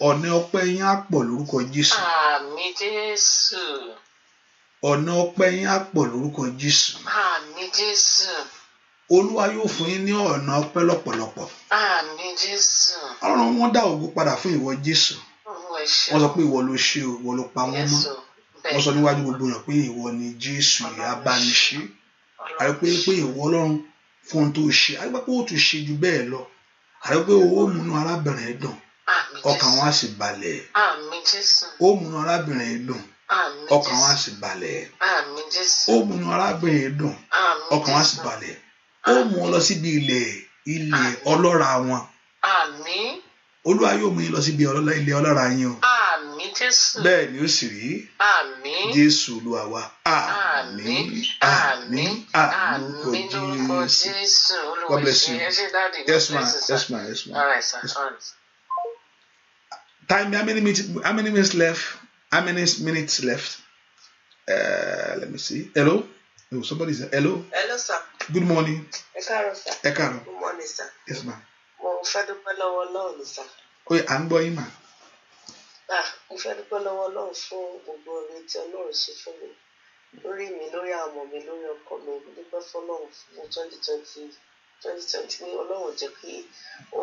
Speaker 1: ọ̀nà ọpẹ́ yín á pọ̀ lórúkọ Jésù.
Speaker 2: Àmín, Jésù.
Speaker 1: Ọ̀nà ọpẹ́ yín á pọ̀ lórúkọ Jésù.
Speaker 2: Àmín, Jésù.
Speaker 1: Olúwa yóò fún yín ní ọ̀nà ọpẹ́ lọ́pọ̀lọpọ̀.
Speaker 2: Àmín, Jésù.
Speaker 1: Ọlọ́run, wọn dá ògo padà fún ìwọ Jésù.
Speaker 2: Olúwa, ẹ ṣé.
Speaker 1: Wọ́n sọ pé ìwọ ló ṣe o, ìwọ ló pa wọ́n mọ́.
Speaker 2: Yes o.
Speaker 1: Wọ́n sọ níwájú gbogbo èèyàn pé ìwọ ni Jésù yìí abániṣe, àti pé ìwọ Ọlọ́run fún ohun tó ṣe, àti pé ó tún ṣe ju bẹ́ẹ̀ lọ, àti pé ó múnú arábìnrin yìí dùn,
Speaker 2: Àmín,
Speaker 1: ọkàn
Speaker 2: Jésù.
Speaker 1: wọn á sì balẹ̀.
Speaker 2: Àmín, Jésù.
Speaker 1: Ó múnú arábìnrin yìí dùn,
Speaker 2: Àmín,
Speaker 1: ọkàn wọn á
Speaker 2: Jésù.
Speaker 1: sì balẹ̀.
Speaker 2: Àmín, Jésù.
Speaker 1: Ó múnú arábìnrin yìí dùn,
Speaker 2: Àmín,
Speaker 1: ọkàn wọn á sì
Speaker 2: Jésù.
Speaker 1: balẹ̀. Ó mú wọn lọ síbi ilẹ̀
Speaker 2: Àmín.
Speaker 1: ọlọ́ràá wọn.
Speaker 2: Àmín.
Speaker 1: Olúwa yóò mú yín lọ síbi ilẹ̀ ọlọ́ràá yín o.
Speaker 2: Àmín, Jésù.
Speaker 1: Bẹ́ẹ̀ ni ó sì rí.
Speaker 2: Àmín.
Speaker 1: Jésù Olúwa wa, àmín, àmín, àmín lórúkọ
Speaker 2: Àmín lórúkọ
Speaker 1: Jésù.
Speaker 2: Jésù. Olúwa,
Speaker 1: God bless
Speaker 2: ṣé.
Speaker 1: you.
Speaker 2: Ẹ ṣé, Daddy. God
Speaker 1: Yes ma.
Speaker 2: bless you, sir.
Speaker 1: Yes ma, yes ma.
Speaker 2: All right, sir.
Speaker 1: Yes.
Speaker 2: All right.
Speaker 1: Time, how many minutes, how many minutes left? How many minutes left? Let me see. Hello? Oh, somebody's hello.
Speaker 3: Hello, sir.
Speaker 1: Good morning.
Speaker 3: Ẹ káàárọ̀, sir.
Speaker 1: Ẹ káàárọ̀.
Speaker 3: Good morning, sir.
Speaker 1: Yes ma.
Speaker 3: Mo fẹ́ dúpẹ́ lọ́wọ́ Ọlọ́run ni, sir.
Speaker 1: Oye, à ń gbọ́ yín mà.
Speaker 3: Ah, mo fẹ́ dúpẹ́ lọ́wọ́ Ọlọ́run fún gbogbo oore tí Ọlọ́run ṣe fún mi. Lórí mi, lórí àwọn ọmọ mi, lórí ọkọ mi. Mo dúpẹ́ fọ́lọ́run fún 2020 pé Ọlọ́run jẹ́ kí ó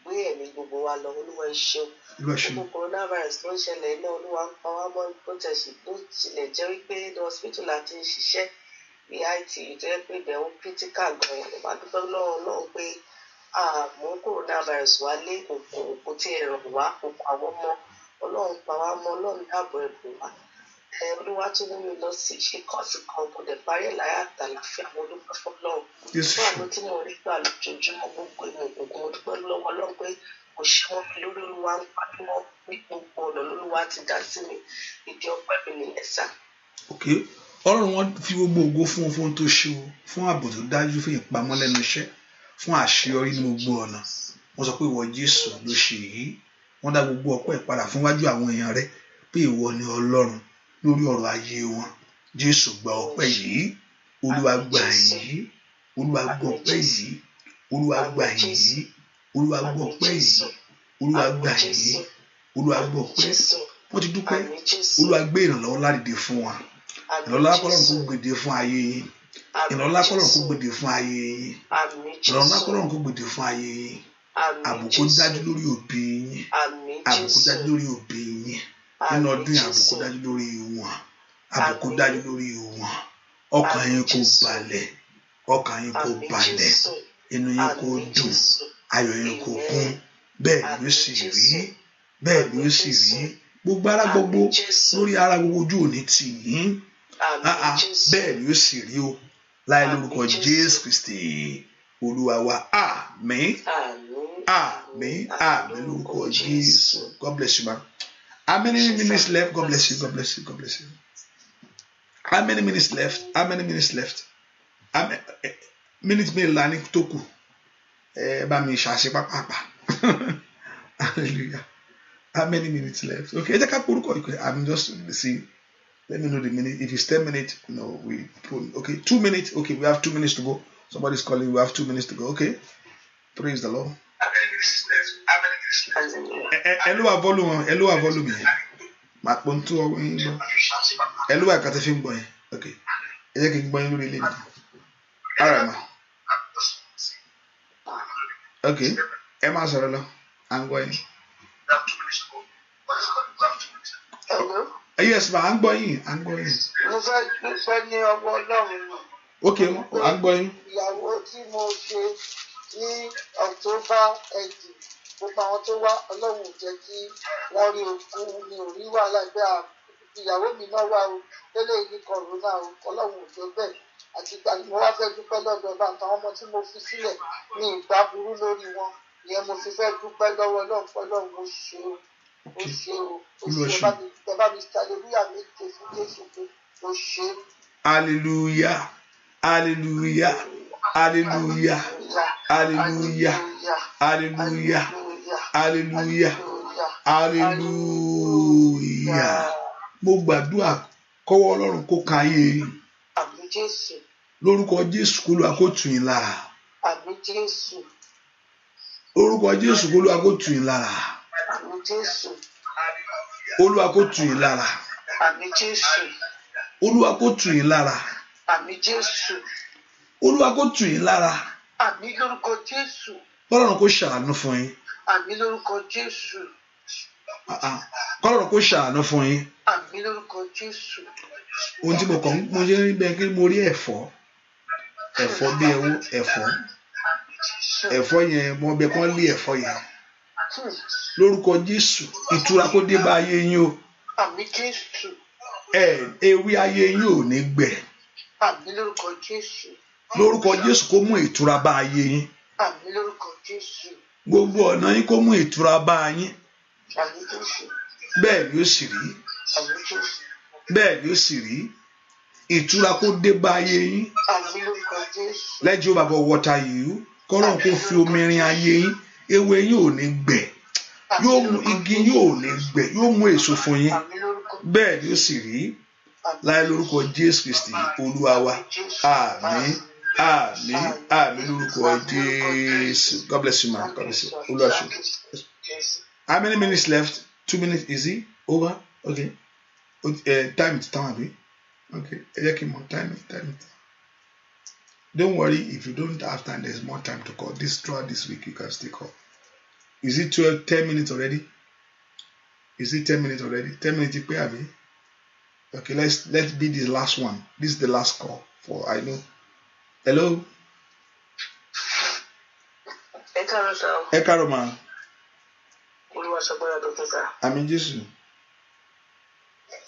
Speaker 3: gbé ẹ̀mí gbogbo wa lọ. Olúwa, ẹ ṣeun.
Speaker 1: Olúwa ṣeun.
Speaker 3: Gbogbo coronavirus tó ń ṣẹlẹ̀ náà, Olúwa ń pa wá mọ́. Bó tẹ̀ sí bó tilẹ̀ jẹ́ wípé ní hospital la ti ń ṣiṣẹ́ ní ITU, tó jẹ́ pé ibẹ̀ ń critical gan-an. Mo máa dúpẹ́ lọ́wọ́ Ọlọ́run pé àmú coronavirus wálé, kò tiẹ̀ ràn wá, kò pa wọ́n mọ́. Ọlọ́run pa wá mọ́, Ọlọ́run dáàbò ẹ̀ bò wá. Ẹ Olúwa tún mú mi lọ sí ṣe course kan, mo dẹ̀ parí ẹ̀ láyọ̀ àtàlàáfíà. Mo dúpẹ́ fọ́lọ́run
Speaker 1: Jésù
Speaker 3: fún
Speaker 1: ṣeun.
Speaker 3: àánú tí mo rí gbà lójoojúmọ́. Gbogbo ìmọ̀ òkùnkùn, mo dúpẹ́ lọ́wọ́ Ọlọ́run pé kò ṣe mọ́ mi lórí. Olúwa ń pa mí mọ́ ní gbogbo ọ̀nà, lÓlúwa ti dá sí mi. Ìdí ọpẹ́ mi nìyẹn, sir.
Speaker 1: Ok, Ọlọ́run, wọn fi gbogbo ògo fún ohun tó ṣe o, fún ààbò tó dájú, fún ìpamọ́ lẹ́nu iṣẹ́, fún àṣeyọrí ní gbogbo ọ̀nà. Wọ́n sọ pé ìwọ Jésù ló ṣe èyí. Wọ́n dá gbogbo ọpẹ́ padà fún wájú àwọn èèyàn rẹ pé ìwọ ni Ọlọ́run lórí ọ̀rọ̀ ayé wọn. Jésù, gba ọpẹ́ yìí. Olúwa, gba yìí. Olúwa, gba ọpẹ́ yìí. Olúwa, gba yìí. Olúwa, gba ọpẹ́ yìí. Olúwa, gba yìí. Olúwa, gba ọpẹ́. Wọ́n ti dúpẹ́. Olúwa, gbé ìrànlọ́wọ́ ládìde fún wa. Ìrànlọ́wọ́ kọ́lọ́run kó gbèdé fún ayé yín. Ìrànlọ́wọ́ kọ́lọ́run kó gbèdé fún ayé yín. Ìrànlọ́wọ́ kọ́lọ́run kó gbèdé fún ayé yín. Ààbò kó dájú lórí òbí yín. Ààbò kó dájú lórí òbí yín nínú ọdún yìí. Ààbò kó dájú lórí wọn. Ààbò kó dájú lórí wọn. Ọkàn yín kó balẹ̀. Ọkàn yín kó balẹ̀. Inú yín kó dùn. Ayọ̀ yín kó kún. Bẹ́ẹ̀ ni ó sì rí. Bẹ́ẹ̀ ni ó sì rí. Gbogbo ara gbogbo lórí ara gbogbo, ojú òní tì yín. Bẹ́ẹ̀ ni ó sì rí o láì lórúkọ Jésù Kristi Olúwa wa. Àmín, àmín, àmín lórúkọ Jésù. God bless you, ma. How many minutes left? God bless you, God bless you, God bless you. How many minutes left? How many minutes left? How many minutes mélòó la ní tó kù? Ẹ bá mi ṣàṣe pápápá. Hallelujah. How many minutes left? Okay, ẹ jẹ́ ká porúkọ ìpè. I'm just see, let me know the minute. If it's 10 minutes, no, we put, okay, 2 minutes. Okay, we have 2 minutes to go. Somebody's calling. We have 2 minutes to go. Okay, praise the Lord. Ẹ ló wà volume, ẹ ló wà volume yẹn, màá pọ́n tó ọwọ́ yín gbọ́. Ẹ ló wà kàtẹ́ fi ń gbọ́ yẹn. Okay, ẹ jẹ́ kí n gbọ́ yín lórí ilé mi. All right, ma. Okay, ẹ máa sọ̀rọ̀ lọ, à À ń gbọ́ yín.
Speaker 4: Hello.
Speaker 1: Yes ma, à ń gbọ́ yín, à ń gbọ́ yín.
Speaker 4: Mo fẹ́ dúpẹ́ ní ọwọ́ Ọlọ́run ni.
Speaker 1: Ok, à ń gbọ́ yín.
Speaker 4: Ìyàwó tí mo ṣe ní October ending, gbogbo àwọn tó wá, Ọlọ́run ò jẹ́ kí wọ́n rí ogún mi, ò rí wàhálà pé à ìyàwó mi náà wà o, tẹ́lẹ̀ ní corona o, Ọlọ́run ò jẹ́ bẹ́ẹ̀. Àti ìgbà ni mo wá fẹ́ dúpẹ́ lọ́dọ̀ ọba àtàwọn ọmọ tí mo fi sílẹ̀ ní ìgbà burú lórí wọn. Ìyẹn mo fi fẹ́ dúpẹ́ lọ́wọ́ Ọlọ́run pé Ọlọ́run ó ṣe o, ó ṣe o, ó
Speaker 1: Olúwa
Speaker 4: ṣe.
Speaker 1: Ṣe.
Speaker 4: Ẹ bá mi ṣe hallelujah méje fún Jésù pé ó ṣe.
Speaker 1: Hallelujah, hallelujah, hallelujah, hallelujah, hallelujah, hallelujah, hallelujah. Mo gbàdúrà kọ́wọ́ Ọlọ́run kó kan ayé yín.
Speaker 4: Àmín Jésù.
Speaker 1: Lórúkọ Jésù, kó Olúwa kó tù yín lára.
Speaker 4: Àmín Jésù.
Speaker 1: Lórúkọ Jésù, kó Olúwa kó tù yín lára.
Speaker 4: Àmín Jésù.
Speaker 1: Olúwa kó tù yín lára.
Speaker 4: Àmín Jésù.
Speaker 1: Olúwa kó tù yín lára.
Speaker 4: Àmín Jésù.
Speaker 1: Olúwa kó tù yín lára.
Speaker 4: Àmín lórúkọ Jésù.
Speaker 1: Kọ́lọ́run kó ṣàánú fún yín.
Speaker 4: Àmín lórúkọ Jésù.
Speaker 1: Ah, ah. Kọ́lọ́run kó ṣàánú fún yín.
Speaker 4: Àmín lórúkọ Jésù.
Speaker 1: Ohun tí mo kàn mo ṣe ń rí bẹ́ẹ̀ kí mo rí ẹ̀fọ́, ẹ̀fọ́ bí ẹwú ẹ̀fọ́, ẹ̀fọ́ yẹn mo bẹ kán lé ẹ̀fọ́ yẹn. Lórúkọ Jésù, ìtura kó dé bá ayé yín o.
Speaker 4: Àmín Jésù.
Speaker 1: Ẹ ewé ayé yín ò ní gbẹ.
Speaker 4: Àmín lórúkọ Jésù.
Speaker 1: Lórúkọ Jésù, kó mú ìtura bá ayé yín.
Speaker 4: Àmín lórúkọ Jésù.
Speaker 1: Gbogbo ọ̀nà yín, kó mú ìtura bá yín.
Speaker 4: Àmín Jésù.
Speaker 1: Bẹ́ẹ̀ ni ó sì rí.
Speaker 4: Àmín Jésù.
Speaker 1: Bẹ́ẹ̀ ni ó sì rí. Ìtura kó dé bá ayé yín.
Speaker 4: Àmín lórúkọ Jésù.
Speaker 1: Let Jehovah God water you. Kọ́lọ́run kó fi omi rin ayé yín. Ewé yín ò ní gbẹ, yóò mú igi yín ò ní gbẹ, yóò mú èso fún yín.
Speaker 4: Àmín lórúkọ.
Speaker 1: Bẹ́ẹ̀ ni ó sì rí láì lórúkọ Jésù Kristi Olúwa wa. Àmín, àmín, àmín lórúkọ Jésù. God bless you, ma. God bless you. Olúwa ṣe. How many minutes left? 2 minutes. Is it over? Okay, time to time abi? Okay, ẹ jẹ́ kí n mọ̀ time time. Don't worry if you don't have time, there's more time to call. This throughout this week you can still call. Is it 12, 10 minutes already? Is it 10 minutes already? 10 minutes pé àbí? Okay, let's be the last one. This is the last call for I know. Hello.
Speaker 3: Ẹ káàárọ̀ sá o.
Speaker 1: Ẹ káàárọ̀ ma.
Speaker 3: Olúwa ṣàgbára dọ̀tun sá.
Speaker 1: Àmín Jésù.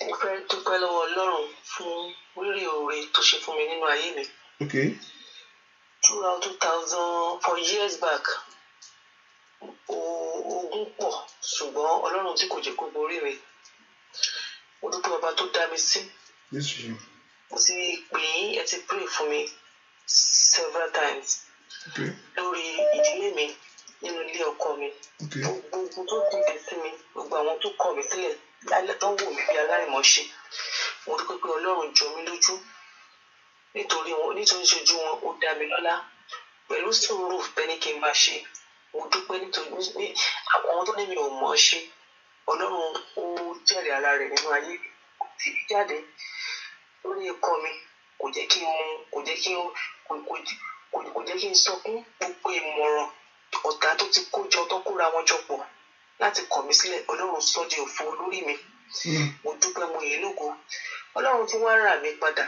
Speaker 3: Mo fẹ́ dúpẹ́ lọ́wọ́ Ọlọ́run fún rírì oore tó ṣe fún mi nínú ayé mi. Throughout 2004 years back, ogun pọ̀, ṣùgbọ́n Ọlọ́run tí kò jẹ́ kó borí mi. Mo dúpẹ́ ọba tó dá mi sí.
Speaker 1: Jésù ṣe.
Speaker 3: Mo ti pè yín, ẹ ti pray fún mi several times lórí ìdílé mi, nínú ilé ọkọ mi. Gbogbo ogun tó dìde sí mi, gbogbo àwọn tó kọ̀ mí sílẹ̀ lálẹ́, tó ń wò mí bí aláìmọ̀ṣe, mo dúpẹ́ pé Ọlọ́run jọ mí lójú nítorí wọn, nítorí ṣojú wọn, ó dá mi lọ́lá pẹ̀lú sùúrù bẹ́ni kí n máa ṣe. Mo dúpẹ́ nítorí ní àwọn tó ní mi ò mọ̀ ọ́ ṣe, Ọlọ́run ó jẹ́rìí ara rẹ̀ nínú ayé mi tí jáde lórí ikọ̀ mi. Kò jẹ́ kí n kò kò kò kò jẹ́ kí n sọkún. Gbogbo ìmọ̀ràn ọ̀tá tó ti kó jọ, tó kóra wọn jọ pọ̀ láti kọ̀ mí sílẹ̀, Ọlọ́run sọ di òfo lórí mi. Mo dúpẹ́, mo yìn lógo Ọlọ́run tí wọ́n rà mí padà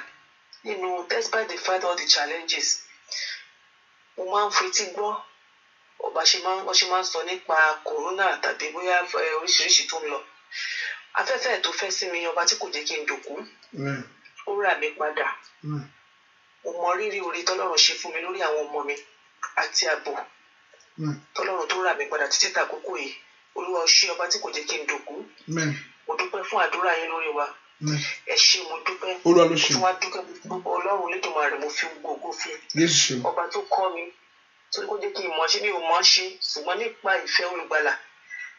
Speaker 3: nínú. Despite the fact all the challenges, mo máa ń fetí gbọ́ ọba ṣe máa ń wọ́n ṣe máa ń sọ nípa corona tàbí bóyá oríṣiríṣi tó ń lọ, afẹ́fẹ́ tó fẹ́ sí mi, ọba tí kò jẹ́ kí n dòkú, ó rà mí padà. Mo mọ rírì oore tọ́lọ́run ṣe fún mi lórí àwọn ọmọ mi àti ààbò tọ́lọ́run tó rà mí padà títí tàkókò yìí. Olúwa, ó ṣé, ọba tí kò jẹ́ kí n dòkú. Mo dúpẹ́ fún àdúrà yín lórí wa. Ẹ ṣé, mo dúpẹ́.
Speaker 1: Olúwa ló
Speaker 3: Mo
Speaker 1: ṣe.
Speaker 3: tún wá dúpẹ́ gbogbo Ọlọ́run Lédùmarè, mo fi gbogbo fún
Speaker 1: Jésù ṣe.
Speaker 3: ọba tó kọ́ mi, tó ní kó jẹ́ kí n mọ̀ ṣe. Mi ò mọ̀ ṣe, ṣùgbọ́n nípa ìfẹ́ olùgbàlà,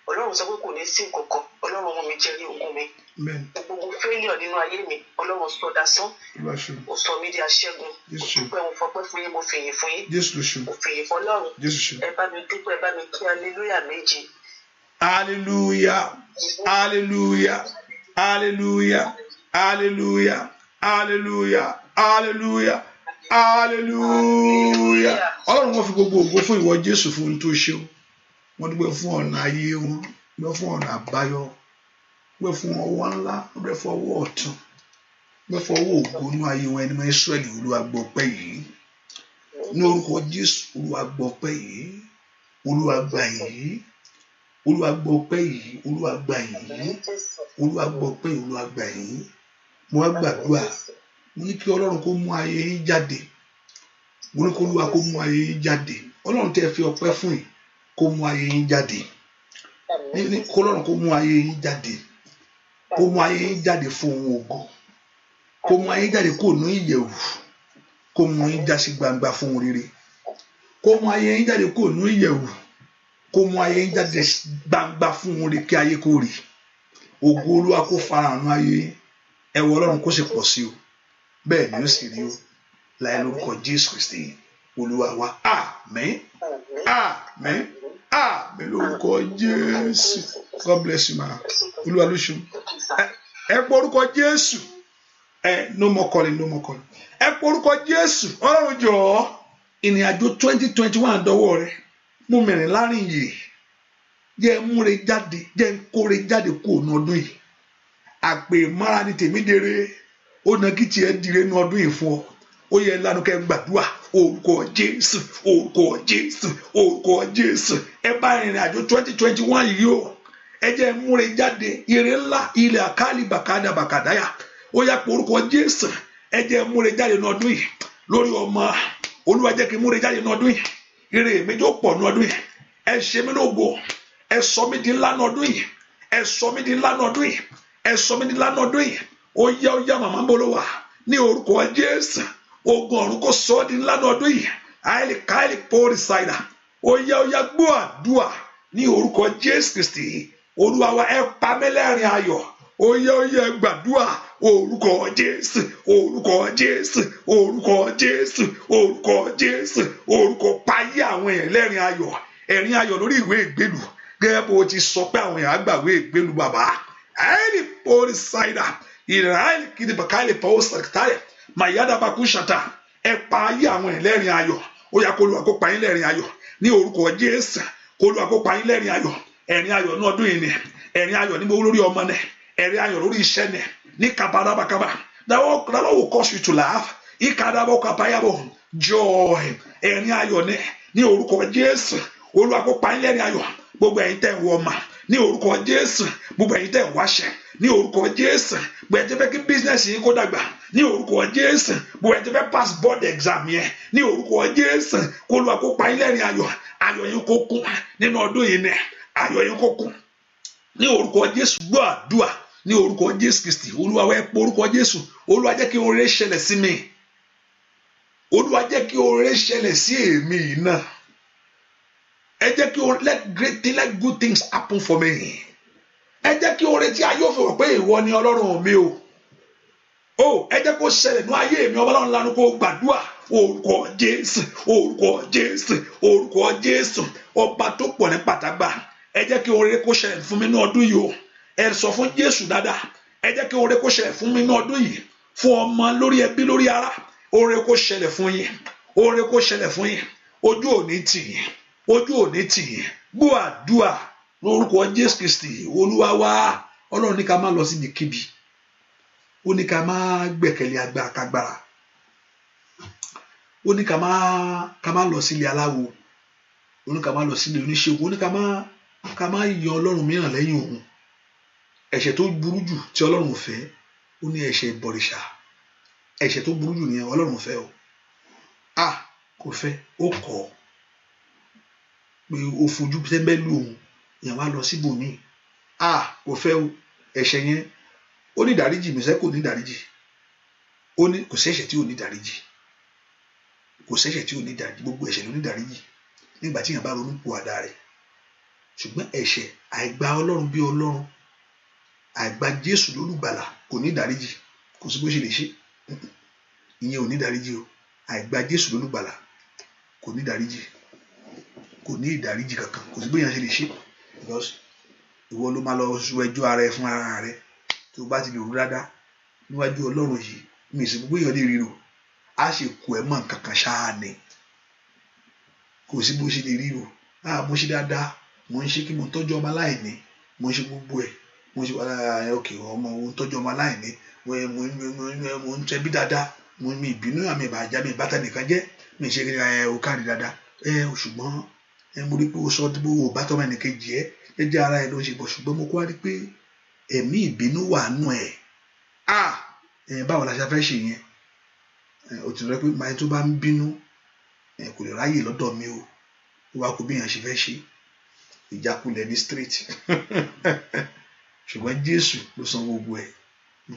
Speaker 3: Ọlọ́run sọ pé kò ní sí nǹkan kan. Ọlọ́run mú mi jẹ́rí ogun mi. Gbogbo failure nínú ayé mi, Ọlọ́run sọ dasán.
Speaker 1: Olúwa ṣe.
Speaker 3: Ó sọ mí di aṣẹ́gun. Mo
Speaker 1: Jésù ṣe.
Speaker 3: dúpẹ́, mo fọpẹ́ fún yín, mo fìyìn fún yín.
Speaker 1: Jésù ló ṣe.
Speaker 3: Mo fìyìn fún Ọlọ́run.
Speaker 1: Jésù ṣe.
Speaker 3: Ẹ bá mi dúpẹ́, ẹ bá mi kí hallelujah méje.
Speaker 1: Hallelujah, hallelujah, hallelujah, hallelujah, hallelujah, hallelujah, hallelujah. Ọlọ́run, wọn fi gbogbo ògo fún ìwọ Jésù fún ohun tó ṣe o. Wọ́n dúpẹ́ fún ọ̀nà ayé wọn, dúpẹ́ fún ọ̀nà àbáyọ, dúpẹ́ fún ọwọ́ ńlá, dúpẹ́ fún ọwọ́ ọ̀tún, dúpẹ́ fún ọwọ́ ògo nínú ayé wọn. Ẹni mọ́ Ísírẹ́lì, Olúwa gbọ́ ọpẹ́ yìí. Ní orúkọ Jésù, Olúwa gbọ́ ọpẹ́ yìí. Olúwa gbà yìí. Olúwa gbọ́ ọpẹ́ yìí. Olúwa gbà yìí. Olúwa gbọ́ ọpẹ́ yìí. Olúwa gbà yìí. Mo wá gbàdúrà. Mo ní kí Ọlọ́run kó mú ayé yín jáde. Mo ní kí Olúwa kó mú ayé yín jáde. Ọlọ́run tẹ́ fi ọpẹ́ fún yìí, kó mú ayé yín jáde. Ní kó Ọlọ́run kó mú ayé yín jáde. Kó mú ayé yín jáde fún ohun ògo. Kó mú ayé yín jáde kó nú ìyẹ̀wù. Kó mú yín já sí gbangba fún ohun rere. Kó mú ayé yín jáde kó nú ìyẹ̀wù. Kó mú ayé yín jáde gbangba fún ohun rere kí ayé kó rí. Ògo Olúwa kó farahàn nú ayé yín. Ẹwọ Ọlọ́run kó sì pọ̀ sí o. Bẹ́ẹ̀ ni ó sì rí o. Láì lórúkọ Jésù Kristi Olúwa wa. Àmín. Àmín. Àmín lórúkọ Jésù. God bless you, ma. Olúwa ló ṣeun. Ẹ pọ orúkọ Jésù. Ẹ no more calling, no more calling. Ẹ pọ orúkọ Jésù. Ọlọ́run, jọ̀ọ́, ìrìn àjò 2021 dọwọ́ rẹ. Mú mi rìn láàrin yìí. Jẹ́ múre jáde, jẹ́ ń kóre jáde kúrò ní ọdún yìí. Àpè mára ni tèmi dèrè. Ó na kí tiẹ̀ dire ní ọdún yìí fún ọ. Ó yẹ lánàá kẹ́ gbàdúrà. Orúkọ Jésù, orúkọ Jésù, orúkọ Jésù. Ẹ bá ìrìn àjò 2021 yìí o. Ẹ jẹ́ múre jáde. Ire ńlá ilẹ̀ àkálì bàkádà bàkàdáyà. Ó yá, pé orúkọ Jésù. Ẹ jẹ́ múre jáde ní ọdún yìí. Lórí ọmọ, Olúwa, jẹ́ kí n múre jáde ní ọdún yìí. Ire mi yóò pọ̀ ní ọdún yìí. Ẹ ṣe mí lógo. Ẹ sọ mí di ńlá ní ọdún yìí. Ẹ sọ mí di ńlá ní ọdún yìí. Ẹ sọ mí di ńlá ní ọdún yìí. Ó yá, ó yá, màmá ń bolo wà. Ní orúkọ Jésù, ogun ọ̀run kò sọ ọ́ di ńlá ní ọdún yìí. Àìlè káìlì pọ́ọ̀rì ṣáìdà. Ó yá, ó yá, gbọ́ àdúà ní orúkọ Jésù Kristi Olúwa wa. Ẹ pa mí lẹ́rìn ayọ̀. Ó yá, ó yá, gbàdúà. Orúkọ Jésù, orúkọ Jésù, orúkọ Jésù, orúkọ Jésù, orúkọ payé àwọn èèyàn lẹ́rìn ayọ̀, ẹ̀rín ayọ̀ lórí ìwé ìgbélú, gẹ́gẹ́ bó ti sọ pé àwọn èèyàn á gbàwé ìgbélú, bàbá. Àìlè pọ́ọ̀rì ṣáìdà ìrànlẹ́ kìdìbàkàlẹ̀ pọ́ọ̀ sàkítàrẹ̀ mayadabakushata. Ẹ pa ayé àwọn èèyàn lẹ́rìn ayọ̀. Ó yá, kó Olúwa kó pa yín lẹ́rìn ayọ̀ ní orúkọ Jésù. Kó Olúwa kó pa yín lẹ́rìn ayọ̀. Ẹ̀rín ayọ̀ ní ọdún yìí ni. Ẹ̀rín ayọ̀ ní gbogbo lórí ọmọ ni. Ẹ̀rín ayọ̀ lórí iṣẹ́ ni. Ní kabarabakaba, that will cause you to laugh. Ìkadàbọ̀ joy, ẹ̀rín ayọ̀ ni ní orúkọ Jésù. Olúwa kó pa yín lẹ́rìn ayọ̀. Gbogbo ẹ̀yin tẹ́ ń wọ ọmọ ní orúkọ Jésù, gbogbo ẹ̀yin tẹ́ ń wáṣẹ́ ní orúkọ Jésù, gbogbo ẹ̀yin tẹ́ fẹ́ kí business yín kó dàgbà ní orúkọ Jésù, gbogbo ẹ̀yin tẹ́ fẹ́ pass board exam yẹn ní orúkọ Jésù, kó Olúwa kó pa yín lẹ́rìn ayọ̀. Ayọ̀ yín kó kún nínú ọdún yìí ni. Ayọ̀ yín kó kún ní orúkọ Jésù. Gbọ́ àdúà ní orúkọ Jésù Kristi Olúwa wẹ́ pé orúkọ Jésù. Olúwa, jẹ́ kí oore ṣẹlẹ̀ sí mi. Olúwa, jẹ́ kí oore ṣẹlẹ̀ sí èmi yìí náà. Ẹ jẹ́ kí let great things, let good things happen for me. Ẹ jẹ́ kí oore tí ayé òfin wọ̀ pé ìwọ ni Ọlọ́run mi o. O ẹ jẹ́ kó ṣẹlẹ̀ ní ayé mi. Ọlọ́run lanu kó gbàdúrà. Orúkọ Jésù, orúkọ Jésù, orúkọ Jésù. Ọba tó pọ̀ ní pàtàgbà, ẹ jẹ́ kí oore kó ṣẹlẹ̀ fún mi ní ọdún yìí o. Ẹ sọ fún Jésù dáadáa. Ẹ jẹ́ kí oore kó ṣẹlẹ̀ fún mi ní ọdún yìí, fún ọmọ, lórí ẹbí, lórí ara. Oore kó ṣẹlẹ̀ fún yín. Oore kó ṣẹlẹ̀ fún yín. Ojú ò ní tì yín, ojú ò ní tì yín. Gbọ́ àdúà lórúkọ Jésù Kristi Olúwa wa. Ọlọ́run ní ká má lọ síbi kíbi. Ó ní ká má gbẹ̀kẹ̀lé agbára kágbára. Ó ní ká má lọ sílé aláwo. Ó ní ká má lọ sílé oníṣègùn. Ó ní ká má yan ọlọ́run mìíràn lẹ́yìn òun. Ẹ̀ṣẹ̀ tó burú jù tí Ọlọ́run ò fẹ́, ó ní ẹ̀ṣẹ̀ ìbọ̀rìṣà. Ẹ̀ṣẹ̀ tó burú jù nìyẹn. Ọlọ́run ò fẹ́ o. Ah, kò fẹ́. Ó kọ̀ pé ó fojú tẹ́ńbẹ́lú òun, èèyàn wá lọ síbòmíì. Ah, kò fẹ́ o. Ẹ̀ṣẹ̀ yẹn, ó ní ìdáríjì mi sẹ́, kò ní ìdáríjì. Ó ní kò sí ẹ̀ṣẹ̀ tí ò ní ìdáríjì. Kò sẹ́ṣẹ̀ tí ò ní ìdáríjì. Gbogbo ẹ̀ṣẹ̀ ló ní ìdáríjì nígbà tí èèyàn bá ronú pìwàdà rẹ̀. Ṣùgbọ́n ẹ̀ṣẹ̀ àìgbà Ọlọ́run bí Ọlọ́run, àìgbà Jésù lólùgbàlà, kò ní ìdáríjì. Kò sí bó ṣe lè ṣe, ìyẹn ò ní ìdáríjì o. Àìgbà Jésù lólùgbàlà kò ní ìdáríjì, kò ní ìdáríjì kankan. Kò sí bóyá ṣe lè ṣe, because ìwọ ló máa lọ ẹjọ́ ara ẹ fún ara rẹ. Tó o bá ti lè rú dáadáa níwájú Ọlọ́run yìí, mi sì gbogbo èèyàn lè ríro, á sì kú ẹ mọ́ nǹkan kan ṣáá ni. Kò sí bó ṣe lè ríro. Ah, mo ṣe dáadáa, Mo ń ṣe kí mo ń tọ́jú ọmọ aláìní, mo ń ṣe gbogbo ẹ̀, mo ń ṣe ok, ọmọ mo ń tọ́jú ọmọ aláìní, mo ń tẹbí dáadáa, mo mi ìbínú àmì ìbàjẹ́ mi ìbátan nìkan jẹ́, mi ṣe kí ẹ o kárí dáadáa. Ẹ ṣùgbọ́n ẹ mo rí pé o sọ bó o bá tọ́mọ ẹnìkejì ẹ jẹ́jẹ́ ara ẹ ló ń ṣe bọ̀, ṣùgbọ́n mo kó wá rí pé ẹ̀mí ìbínú wà nù ẹ̀. Ah, ẹ báwo la ṣe fẹ́ ṣe yẹn? O ti rẹ pé máa tó bá ń bínú ẹ kò lè ráyè lọ́dọ̀ mi o. Ó wá kó bí èèyàn ṣe fẹ́ ṣe, ìjákulẹ̀ ní straight. Ṣùgbọ́n Jésù ló san gbogbo ẹ̀,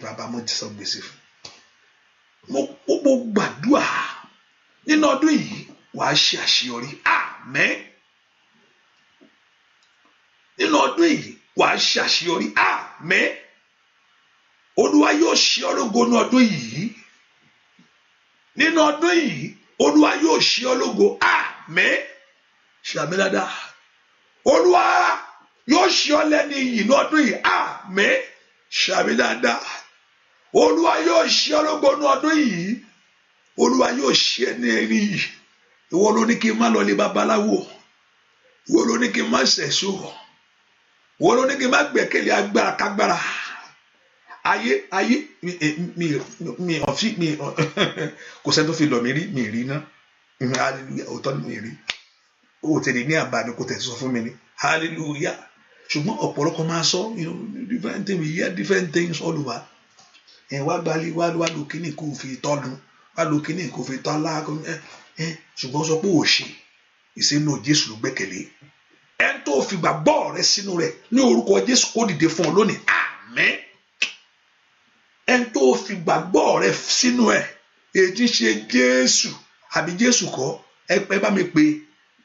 Speaker 1: bàbá mo ti san gbèsè fún. Mo gbàdúrà nínú ọdún yìí, wàá ṣe àṣeyọrí. Àmín. Nínú ọdún yìí, wàá ṣe àṣeyọrí. Àmín. Olúwa yóò ṣe ọ́ lógo nínú ọdún yìí. Nínú ọdún yìí, Olúwa yóò ṣe ọ́ lógo. Àmín. Ṣàmì dáadáa. Olúwa yóò ṣe ọ́ lẹ́ni iyì ní ọdún yìí. Àmín. Ṣàmì dáadáa. Olúwa yóò ṣe ọ́ lógo ní ọdún yìí. Olúwa yóò ṣe ẹ́ ní ẹni yìí. Ìwọ ló ní kí n má lọ lé babaláwo. Ìwọ ló ní kí n má ṣẹ̀ṣọ́. Ìwọ ló ní kí n má gbẹ́kẹ̀lé agbára kágbára. Ayé ayé mi mi mi ọ̀fí mi kò sẹ́ni tó fi lọ̀ mí rí, mi rí ná. Hallelujah, òótọ́ ni mi rí. O tẹ̀lé ní àbá mi kò tẹ̀ sọ fún mi ni. Hallelujah. Ṣùgbọ́n ọ̀pọ̀lọpọ̀ máa sọ, different things, we hear different things all over. Ẹ wá gbalẹ̀, wá wá lo kíní kó fi tọ́nu, wá lo kíní kó fi tọ́ alá ẹ, ṣùgbọ́n sọ pé ò ṣe ìsínú Jésù ló gbẹ́kẹ̀lé. Ẹ tó fi gbàgbọ́ rẹ sínú rẹ ní orúkọ Jésù, kó dìde fún ọ lónìí. Àmín. Ẹ tó fi gbàgbọ́ rẹ sínú ẹ, èyí ṣe Jésù àbí Jésù kọ́ ẹ, bá mi pè,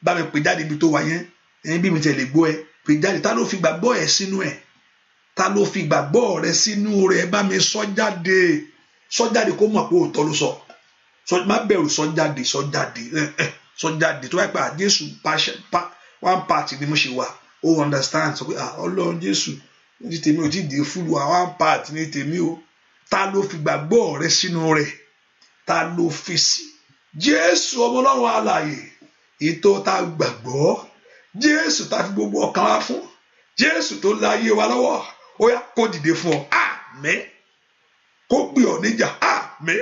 Speaker 1: bá mi pè jáde ibi tó wà yẹn, ẹyin bí mi tẹ̀ lè gbọ́ ẹ pè jáde. Ta ló fi gbàgbọ́ ẹ sínú ẹ? Ta ló fi gbàgbọ́ rẹ sínú rẹ? Bá mi sọ jáde, sọ jáde kó mọ̀ pé òótọ́ ló sọ. Má bẹ̀rù, sọ jáde, sọ jáde, sọ jáde. Tó bá pẹ́ Jésù one part ni mo ṣe wà, ó understand, sọ pé Ọlọ́run Jésù ní tèmi ò tí ì dé full one part ní tèmi o. Ta ló fi gbàgbọ́ rẹ sínú rẹ? Ta ló fi sí Jésù ọmọ Ọlọ́run alààyè, ètò tá a gbàgbọ́, Jésù tá a fi gbogbo ọkàn wa fún, Jésù tó láyé wa lọ́wọ́? Ó yá, kó dìde fún ọ. Àmín. Kó gbé ọ níjà. Àmín.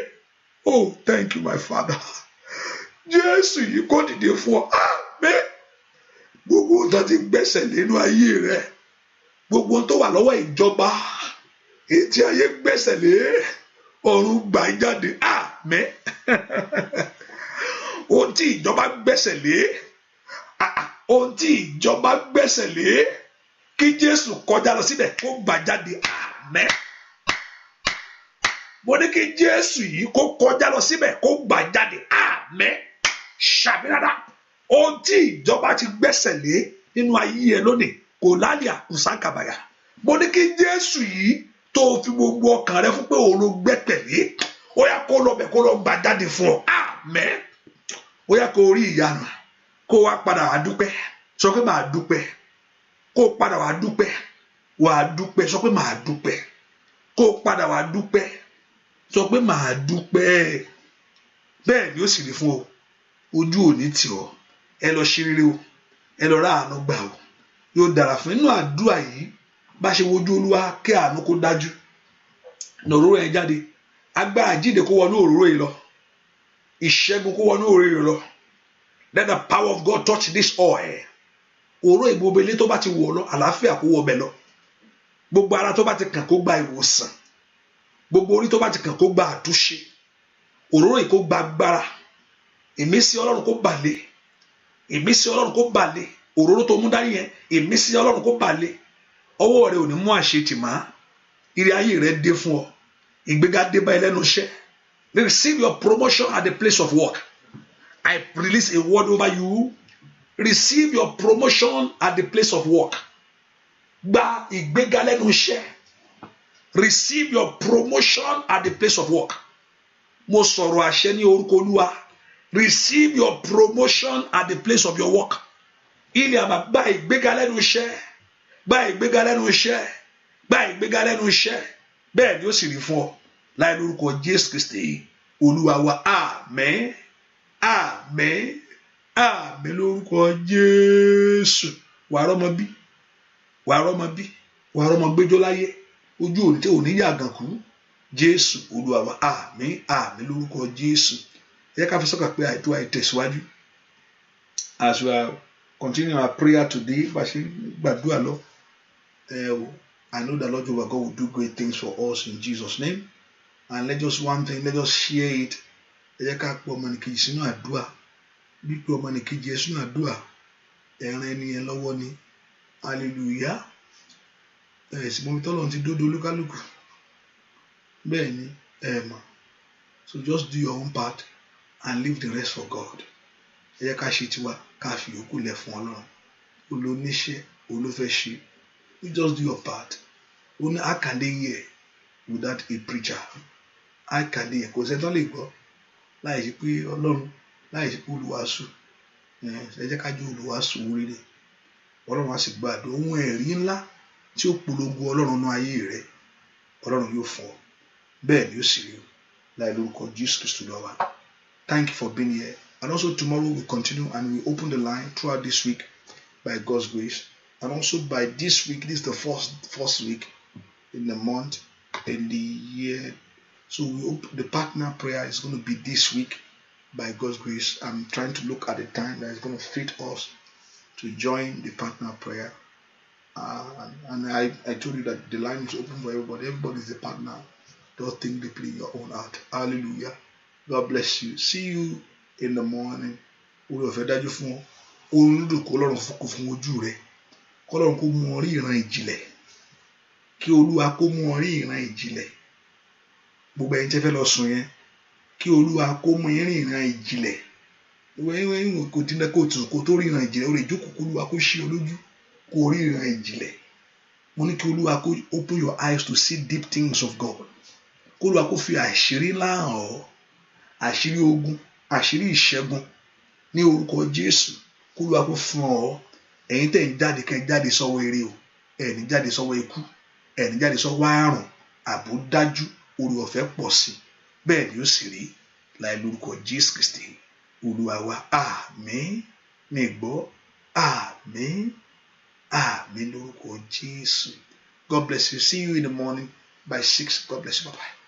Speaker 1: Oh, thank you, my Father. Jésù yìí kó dìde fún ọ. Àmín. Gbogbo ohun tó ti gbẹ́sẹ̀ nínú ayé rẹ, gbogbo ohun tó wà lọ́wọ́ ìjọba, èyí tí ayé gbẹ́sẹ̀ lé, ọ̀run gbà jáde. Àmín. Ohun tí ìjọba gbẹ́sẹ̀ lé, ohun tí ìjọba gbẹ́sẹ̀ lé, kí Jésù kọjá lọ síbẹ̀ kó gbà jáde. Àmín. Mo ní kí Jésù yìí kó kọjá lọ síbẹ̀ kó gbà jáde. Àmín. Ṣàmì dáadáa. Ohun tí ìjọba ti gbẹ́sẹ̀ lé nínú ayé ẹ lónìí, kò lálẹ́ àkùsánkàbàyà, mo ní kí Jésù yìí tó fi gbogbo ọkàn rẹ fún pé òun ló gbẹ́kẹ̀lé, ó yá, kó lọ bẹ̀, kó lọ gbà jáde fún ọ. Àmín. Ó yá, kó rí ìyanu, kó wá padà wá dúpẹ́. Sọ pé màá dúpẹ́. Kó padà wá dúpẹ́, wá dúpẹ́. Sọ pé màá dúpẹ́. Kó padà wá dúpẹ́. Sọ pé màá dúpẹ́. Bẹ́ẹ̀ ni ó sì rí fún ọ. Ojú ò ní tì ọ́. Ẹ lọ ṣe rere o, ẹ lọ rà àánú gbà o. Yóò dára fún inú àdúrà yìí. Bá ṣe wojú Olúwa kí àánú kó dájú ní òróró yẹn jáde, agbára jíde kó wọnú òróró yìí lọ, ìṣẹ́gun kó wọnú òróró yìí lọ. Let the power of God touch this oil. Òróró ìgbòho ilé tó bá ti wọ̀ lọ, àlàáfíà kó wọ bẹ̀ lọ. Gbogbo ara tó bá ti kàn, kó gba ìwòsàn. Gbogbo orí tó bá ti kàn, kó gba àtúnṣe. Òróró yìí kó gba agbára, ìmísí Ọlọ́run kó balẹ̀, ìmísí Ọlọ́run kó balẹ̀. Òróró tó mú dání yẹn, ìmísí Ọlọ́run kó balẹ̀. Ọwọ́ rẹ ò ní mú àṣetì mọ́. Ire ayé rẹ dé fún ọ. Ìgbéga dé bá ẹ lẹ́nu iṣẹ́. Receive your promotion at the place of work. I release a word over you. Receive your promotion at the place of work. Gba ìgbéga lẹ́nu iṣẹ́. Receive your promotion at the place of work. Mo sọ̀rọ̀ àṣẹ ní orúkọ Olúwa. Receive your promotion at the place of your work. Ilé àmà, gba ìgbéga lẹ́nu iṣẹ́, gba ìgbéga lẹ́nu iṣẹ́, gba ìgbéga lẹ́nu iṣẹ́. Bẹ́ẹ̀ ni ó sì rí fún ọ láì lórúkọ Jésù Kristi Olúwa wa. Àmín, àmín, àmín lórúkọ Jésù. Wàá rọ́mọ bí, wàá rọ́mọ bí, wàá rọ́mọ gbẹ́jọ́ láyé. Ojú òní tí òní yàgàn kú. Jésù Olúwa wa. Àmín, àmín lórúkọ Jésù. Ẹ jẹ́ ká fi sọ́kà pé àdúrà ìtẹ̀síwájú. As we are continuing our prayer today, bá a ṣe gbàdúrà lọ, ẹ o, I know that Lord Jehovah God will do great things for us in Jesus' name. And let just one thing, let us share it. Ẹ jẹ́ ká pe ọmọnìkejì sínú àdúrà. Pípe ọmọnìkejì ẹ sínú àdúrà, ẹ ran ẹni yẹn lọ́wọ́ ni. Hallelujah. Ẹ sì mọ ibi tọ́lọ́run ti dódó olúkálùkù. Bẹ́ẹ̀ ni, ẹ mọ̀. So just do your own part and leave the rest for God. Ẹ jẹ́ ká ṣe tiwa, ká fi yòókù lẹ̀ fún Ọlọ́run. Olóníṣẹ́, olófẹ́ ṣe. You just do your part. Ó ní, how can they hear without a preacher? How can they hear? Kò sẹ́ni tó lè gbọ́ láì ṣe pé Ọlọ́run, láì ṣe pé olùwàásù. Ẹ jẹ́ ká jẹ́ olùwàásù rere. Ọlọ́run á sì gba àdúrà. Ohun ẹ̀rí ńlá tí ó polongo Ọlọ́run nínú ayé rẹ, Ọlọ́run yóò fún ọ. Bẹ́ẹ̀ ni ó sì rí o. Láì lórúkọ Jésù Kristi Olúwa wa. Thank you for being here. And also tomorrow we continue and we open the line throughout this week by God's grace. And also by this week, this is the first week in the month, in the year. So we open the partner prayer is going to be this week by God's grace. I'm trying to look at the time that is going to fit us to join the partner prayer. And I told you that the line is open for everybody. Everybody is a partner. Just think deeply in your own heart. Hallelujah. God bless you. See you in the morning. Oore ọ̀fẹ́ dájú fún ọ. Oorun dídùn kó Ọlọ́run kó fún ojú rẹ. Kọ́lọ́run kó mú ọ rí ìran ìjìnlẹ̀. Kí Olúwa kó mú ọ rí ìran ìjìnlẹ̀. Gbogbo ẹ̀yin tẹ́ fẹ́ lọ sùn yẹn. Kí Olúwa kó mú yín rí ìran ìjìnlẹ̀. Kò dín kó tù kó tó rí ìran ìjìnlẹ̀. O lè jókòó kó Olúwa kó ṣí ọ lójú kó rí ìran ìjìnlẹ̀. Mo ní kí Olúwa kó open your eyes to see deep things of God. Kó Olúwa kó fi àṣírí ńlá hàn ọ́. Àṣírí ogun, àṣírí ìṣẹ́gun ní orúkọ Jésù. Kó Olúwa kó fún ọ. Ẹ̀yin tẹ̀ ń jáde, kẹ́ jáde sọ́wọ́ eré o. Ẹ̀ ní jáde sọ́wọ́ ikú. Ẹ̀ ní jáde sọ́wọ́ àrùn. Ààbò dájú, oore ọ̀fẹ́ pọ̀ sí. Bẹ́ẹ̀ ni ó sì rí láì lórúkọ Jésù Kristi Olúwa wa. Àmín. Mi gbọ́. Àmín. Àmín lórúkọ Jésù. God bless you. See you in the morning by 6. God bless you. Bye bye.